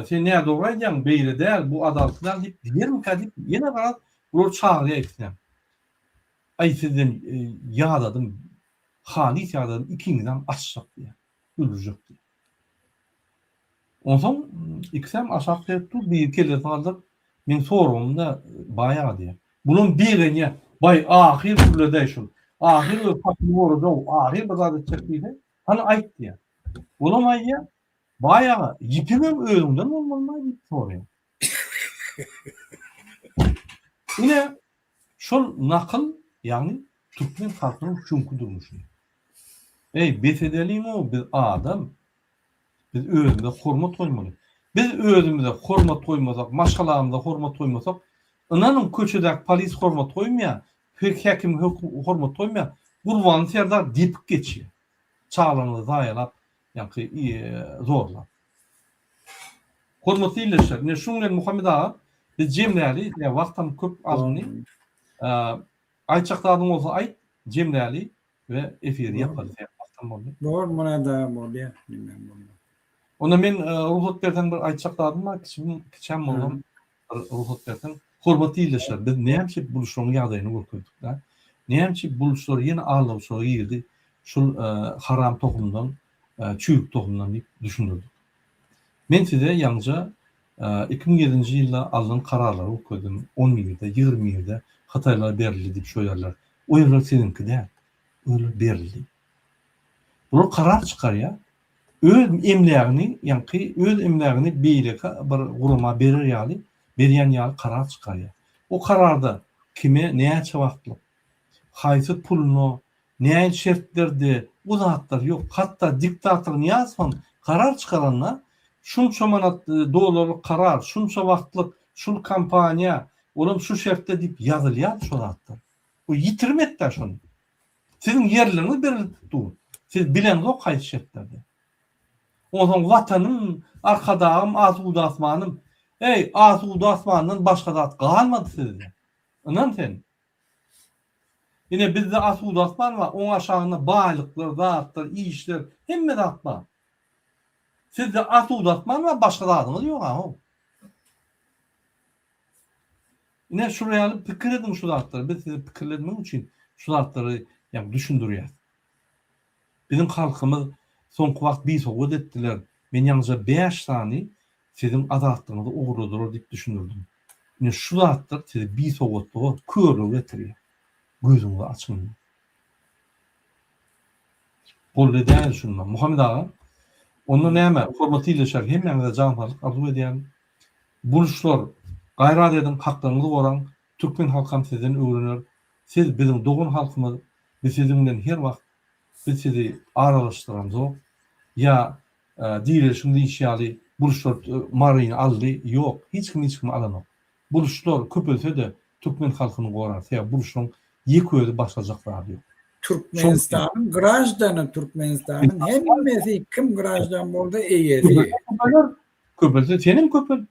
Sen nädogry aýdýaň, beýle däl, bu adalatly däl diýip diýermikä diýip, ýene garaz bular çagyrýar ikisinem. Aý sizden ýadadym, halys ýadadym, ikiňizem açjak diýýär, öldürjek diýýär. Onsoň ikisem aşak seredip dur, biri kellesini galdyryp, meň soragym-da baý aga diýýär. Bulam begenýär, baý ahyr gürledi-äý şul, ahyr öz hakyny gorady-ow, ahyr bir zat etjek diýse, hany aýt diýýär. Olam aýdýar, Baý aga, ýipiňem özüňden bolmalymaý diýip soraýar. Ine, şol nakyl, ýagny türkmen halkynyň şuňky durmuşy. Eý, bes edeliň-ow, biz adam. Biz özümize hormat goýmaly. Biz özümize hormat goýmasak, maşgalamyza hormat goýmasak, ynanyň köçedäki polis hormat goýmaýar, häkim hormat goýmaýar, Gurbanly serdar depip geçýär. Çagalaryňyzy zaýalap, Ýaňky zorlap. Hormatly ildeşler, ine şuň bilen Muhammet aga biz jemläli, ýa wagtam köp alyndy. Aýtjak zadyň bolsa aýt, jemläli we efiri ýapaly. Sebäbi wagtam boldy. Bor Myrat aga bolýar, neme boldy. Onda men rugsat berseň bir aýtjak zadym bar, kiçäm bolsam bir rugsat berseň. Hormatly ildeşler, biz näme üçin buluşlaryň ýagdaýyny görkezdik-dä? Näme üçin buluşlar ýene aldawçylyga girdi? Şul haram tohumdan, çüýrük tohumdan diýip düşündirdik. Men size ýaňyja 2007-nji ýylda alnan kararlary görkezdim, on birde, 21-de hytaýlara berildi diýip şo ýerler. O ýerler siziňki däl. O ýerler berildi. Bular karar çykarýar. Öz emlägini, ýaňky öz emlägini beýleki bir gurama berer ýaly, berýän ýaly karar çykarýar. O kararda kime näçe wagtlyk, haýsy puluna, nähili şertlerde o zatlar ýok. Hatda diktator Nyýazowam karar çykaranda şunça manat dollarlyk karar, şunça wagtlyk, şul kompaniýa, olam şu şertde diýip ýazylýardy şo zatlar. Bu ýitirim etdä şony. Siziň ýerleriňiz berilip dur. Siz bileňzok haýsy şertlerde. Onsoň Watanym, Arkadagym, asuda asmanym. Eý, asuda asmandan başga zat galmady sizde. Ynan sen. Ine bizde asuda asman bar, oň aşagynda baýlyklar, zatlar, işler, hemme zat bar. Sizde asuda asman bar, başga zadyňyz ýok-a how. Ine şular ýaly pikir ediň şu zatlary. Biz sizi pikirlenmek üçin şu zatlary ýagny düşündirýäs. Biziň halkymyz soňky wagt bisowat etdiler. Men ýaňyja bäş sany siziň azatlygyňyzy ogurladylar diýip düşündirdim. Ine şu zatlar sizi bisowatlyga, körlüge getirýär. Gözüňizi açyň indi. Boldy edäýeli şunda. Muhammet aga, onda näme, hormatly ildeşler hemmäňize jan saglyk arzuw edýärin. Buluşlar, gaýrat ediň, haklaryňyzy goraň, türkmen halkam sizden öwrener. Siz biziň dogan halkymyz, biz siziň bilen her wagt biz sizi aralaşdyramzok. Ýa direlişiň diýişi ýaly buluşlar Maryny aldy, ýok, hiç kim hiç kimi alanok. Buluşlar köpelse-de türkmen halkyny gorar, sebäbi buluşlaryň ýeke özi başarjak zady ýok. Türkmenistanyň graždany Türkmenistanyň hemmesi kim graždan bolsa eýesi. Köpelse senem köpel.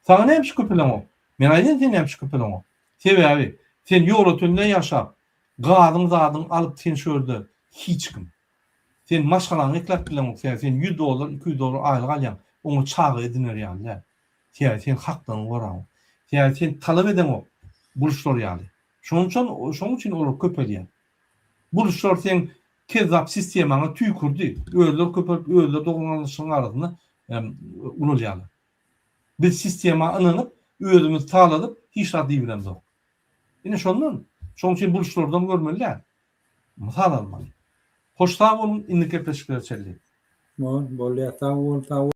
Saňa näme üçin köpeleňok? Men aýdaýyn sen näme üçin köpeleňok. Sebäbi sen Ýolötende ýaşap, gazyň zadyň alyp sen şu ýerde hiç kim. Sen maşgalaňy ekläp bileňok sebäbi sen 100 dollar 200 dollar aýlyk alýaň oňa çaga ediner ýaly däl. Sebäbi sen haklaryňy goraňok. Sebäbi sen talap edeňok buluşlar ýaly. Şonuň üçin şonuň üçin olar köpelýär. Buluşlar seň kezzap sistemaňa tüýkürdi. Özleri köpelip özleri dogan-garyndaşlaryň arasynda ulalýarlar. Biz sistema ynanyp özümizi taladyp hiç zat diýibilemzok. Ine şondan. Şonuň üçin buluşlardan görmeli däl. Mysal almaly. Hoş sag boluň indiki gepleşiklere çenli. Bolýar sag bol sag bol.